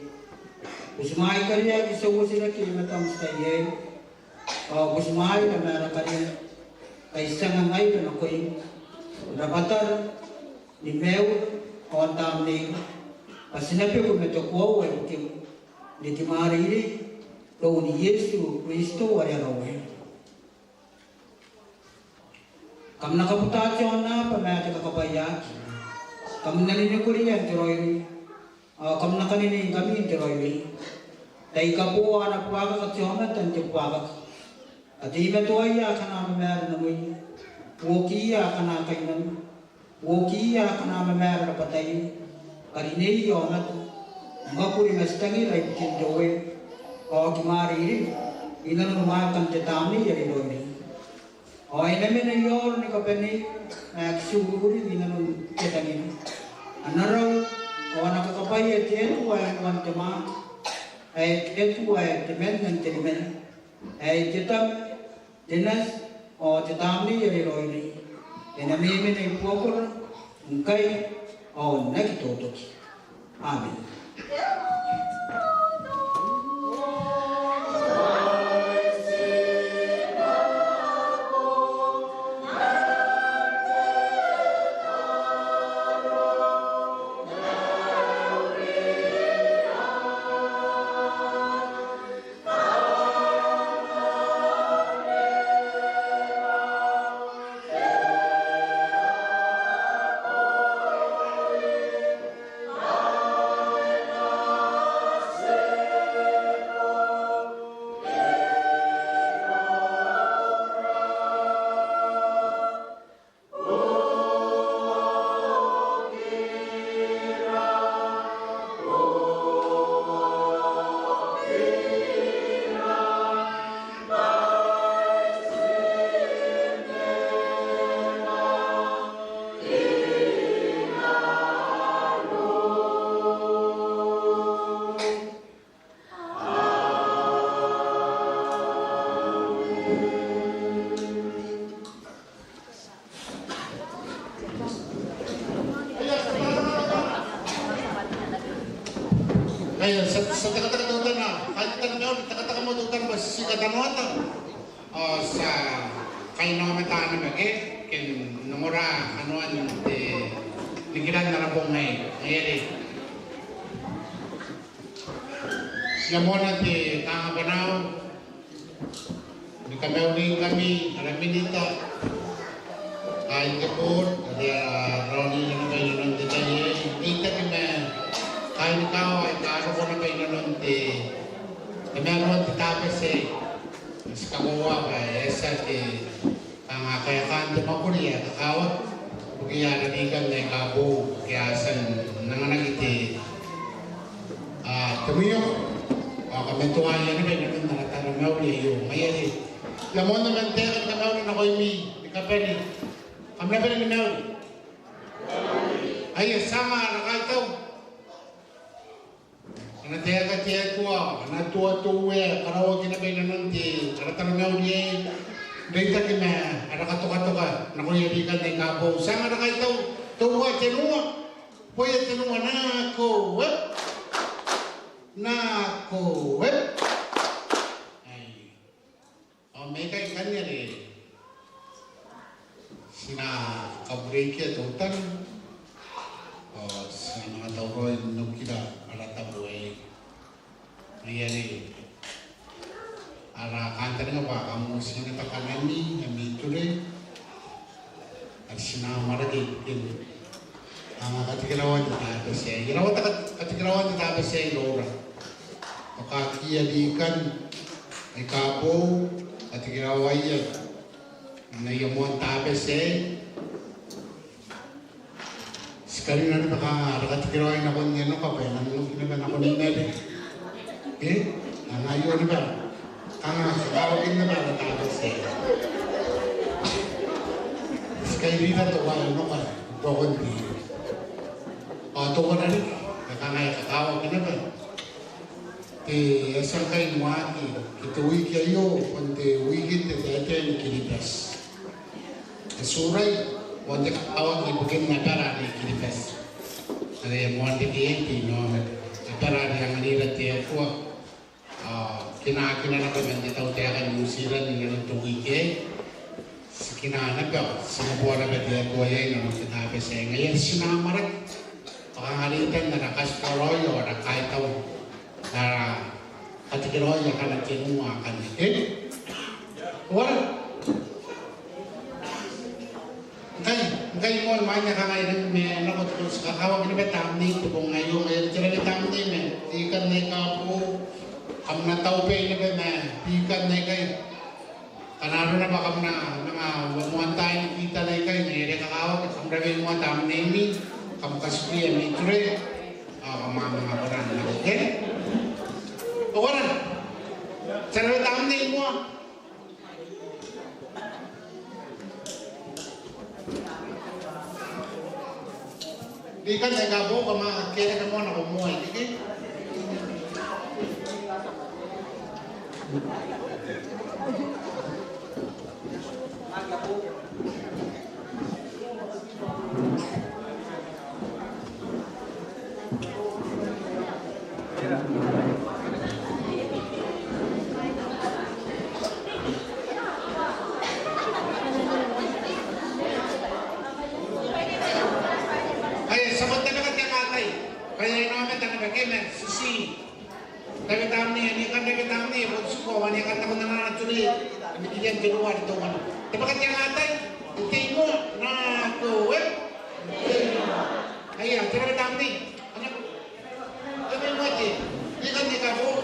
Butimwaai kariaia te tia uotia rake i matam n te tai aei, ao butimwaai ma ara kariaia, kai ti a anganira nakoim, rabwatara, ni maiura, ao n tamneira, bwa ti na beku ma te koaua ibukim, n te mwareirei iroun Iesu Kristo are ara Uea. Kam na kabuta te aonnaba ma te kakabwaiaki. Kam na ninikoria n te raoiroi, ao kam na kaneneingkami n te raoiroi. Tai kaboa ana buakaka te aomata n te buakaka. Kateimatoaia akana mamaara namoia. Buokiia akana kainnano. Buokiia akana mamaara rabwataia, karineia aomata, mwakuri ma titangira ibukin te Uea, ao aki mwareirei, inanon mwakan te Tamnei are raoiroi. Ao e na mena i aora ni kabaneira, ma aki tiurururing inanon te tangira. Ana rau, ao ana kakabwaia te Atua ae moan te mwaaka, ae te Atua ae temanna n te nimana, ae te Tama, te Nati, ao te Tamnei are raoiroi, e na memena i buakora, ngkai, ao n aki totoki. Amen. Aia, ti a, ti a tekateka teutana, kaain te taromauri, tekateka moa teutana bwa ti katanoata. Ao ti a kainaomata naba ke, ke n ongora kanoan te nikiran ara bong aei, ngaia are I a moana te kanga bwanau ni kamauringkami ara minita, kaain te board, are a raonira naba inanon te tai aei, n reitaki ma kaain kaawa aika a roko naba inanon te, te mairoan te Tabati aei. Ti kakoaua bwa e a tia te kanga kaekaan te mwakuri ae kakawaki ibukiia ara rikan aika boou ake a tia n anganaki te, a, te mwioko. Ao kam a tuai naba inanon ara taromauri aio. Ngaia are I a moana man taekan te mauri nakoimi ni kabane. Kam na bane ni mauri. Aia, ti a manga ara kaitau. Ana taeka te Atua, ana tuatua, e karaoaki naba inanon te, ara taromauri aei, n reitaki ma ara katokatoka nakoia Rikan aika Boou. Ti a manga kaitau, teuana, tenua, bwaia tenua, nako, e? Nako, e? Ai. Ao mai ikai ngkanne are ti na kabureikia teutana ao ti na manga tauraoi n okira ara tabo aei. Ngaia are ara kantaninga bwa kam uotinga te kanani ami ture. Are ti na amwarake ibukin kanga katekeraoan te Tabati aei. E rawata kat-, katekeraoan te Tabati aei iroura. Ao kakiia Rikan aika Boou, katekeraoaia n aia moan Tabati aei. Ti karina naba kanga ara katekeraoi nakon Enoka bwa e nang oki naba nakon Nere. E? Kanga aio naba. Kanga kakawaki naba ara Tabati aei. Ti kairira teuaei Enoka, buakon te. Ao teuana riki, e kanga e kakawaki naba. Te, e a tia ngkai n waaki, ke te wiki aio, bon te wikin te taetae ni Kiribati. E turai, bon te kakawaki ibukin abara are i Kiribati. Are moan te kei te inaomata. Abara are anganira te Atua. Ao kinakina naba man te tautaeka n New Zealand inanon te wiki aei. Ti kina naba, ti neboa naba te Atua iai inanon te Tabati aei. Ngaia are ti na amwarake. Bwa kanga reitan ara katibaraoi ao ara kaitau. Ara katekeraoi akana tenua akanne. E? Uara? Ngkai, ngkai moan mwaane kanga e nang ma nako te kauti kakawaki naba tamnei te bong aio, ngaia are te rawe tamnei ma Rikan aika Boou, kam na taubwai naba ma Rikan aikai. Kanga arona bwa kam na manga moantaai ni kitana ikai, ngaia are kakawaki kam rawe moa tamneimi, kam katukia ami ture, ao kam a manga kona n nako. E? Ao uara? Te rawe tamnei moa. Rikan aika Boou, kam a kerikaaki moa nako moa ikekei. Ai, ti a bon tabeka te angaatai. Bwa e a inaomata naba ke ma titi. Rawe tamnei, ane kam rawe tamnei, e bon tiku ao ane kam taku n ana ture, ami kirian te rua are teuana. Tabeka te angaatai, te imoa, nako, e? Aia, te rawe tamnei. Ana, te rawe moa te, Rikan aika Boou.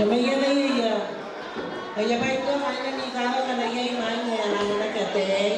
Mai iai, mai iai. Mai iai bwa e tuai mwaina ni karaoa mai iai imwain ae a na moanaki ataei.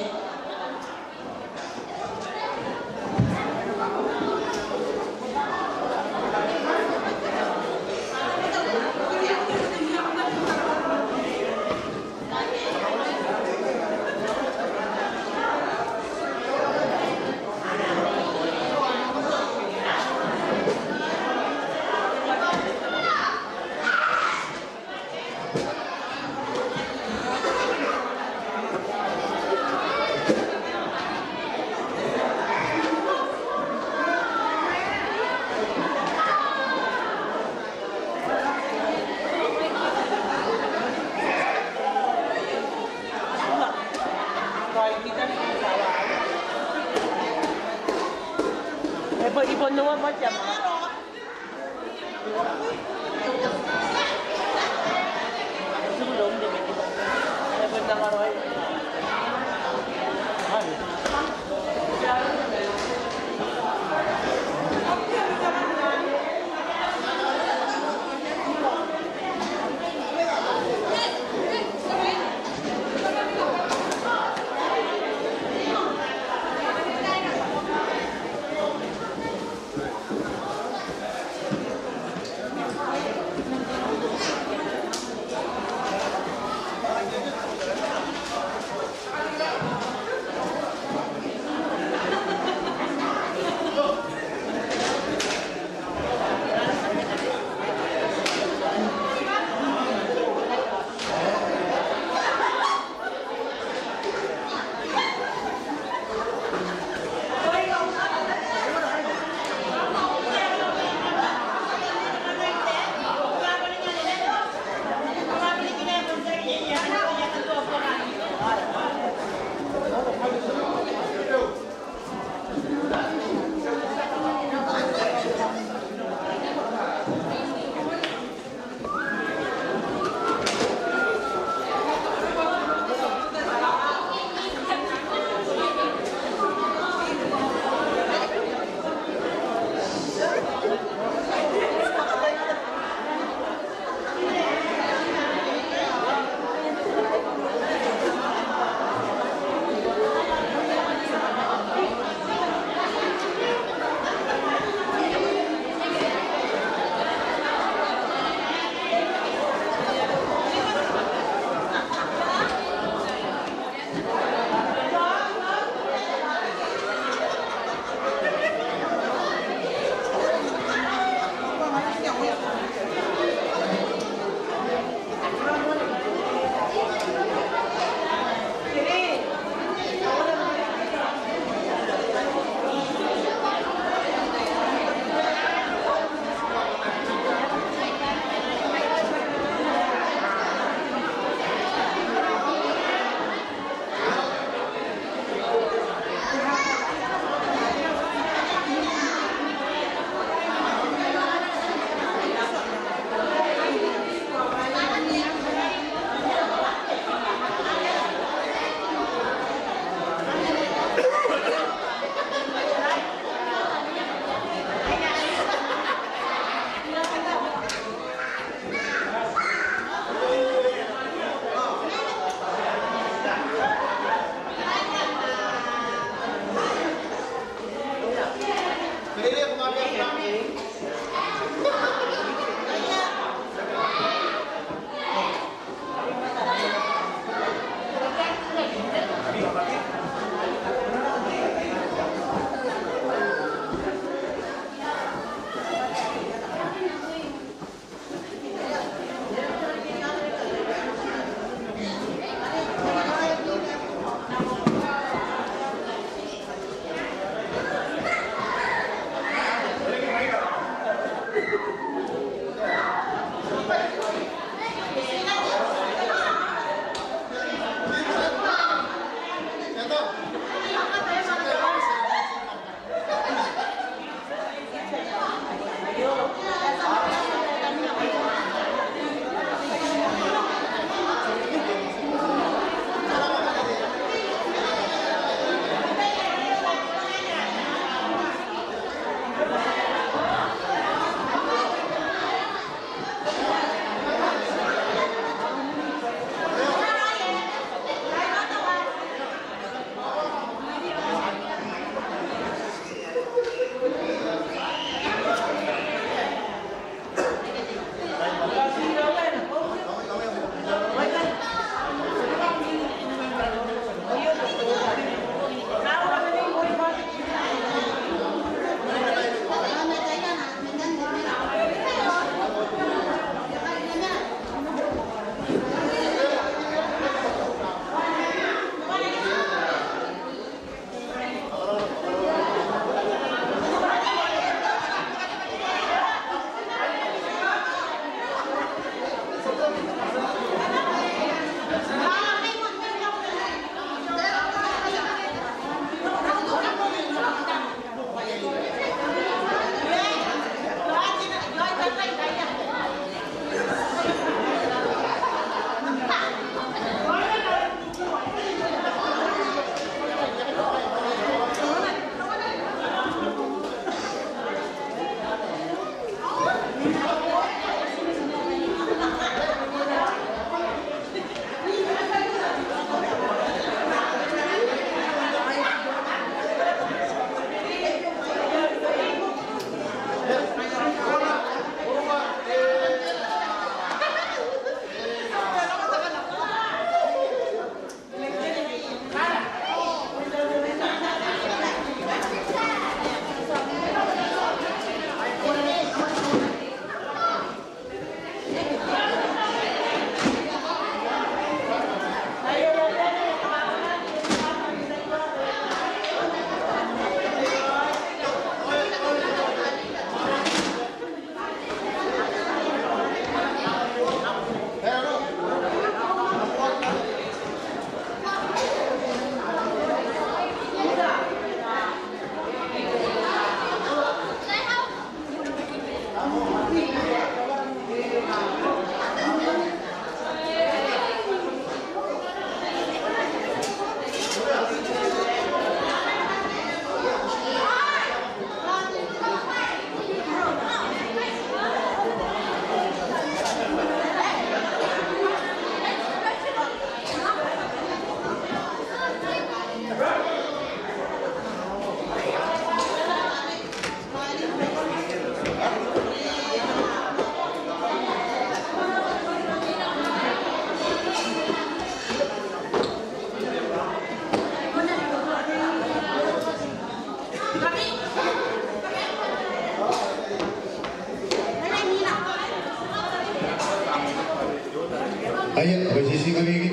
Aia, bwa ti ti kamiki.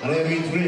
Ana ia mitri.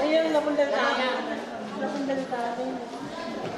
Ia, na bon te tane. Na bon te tane.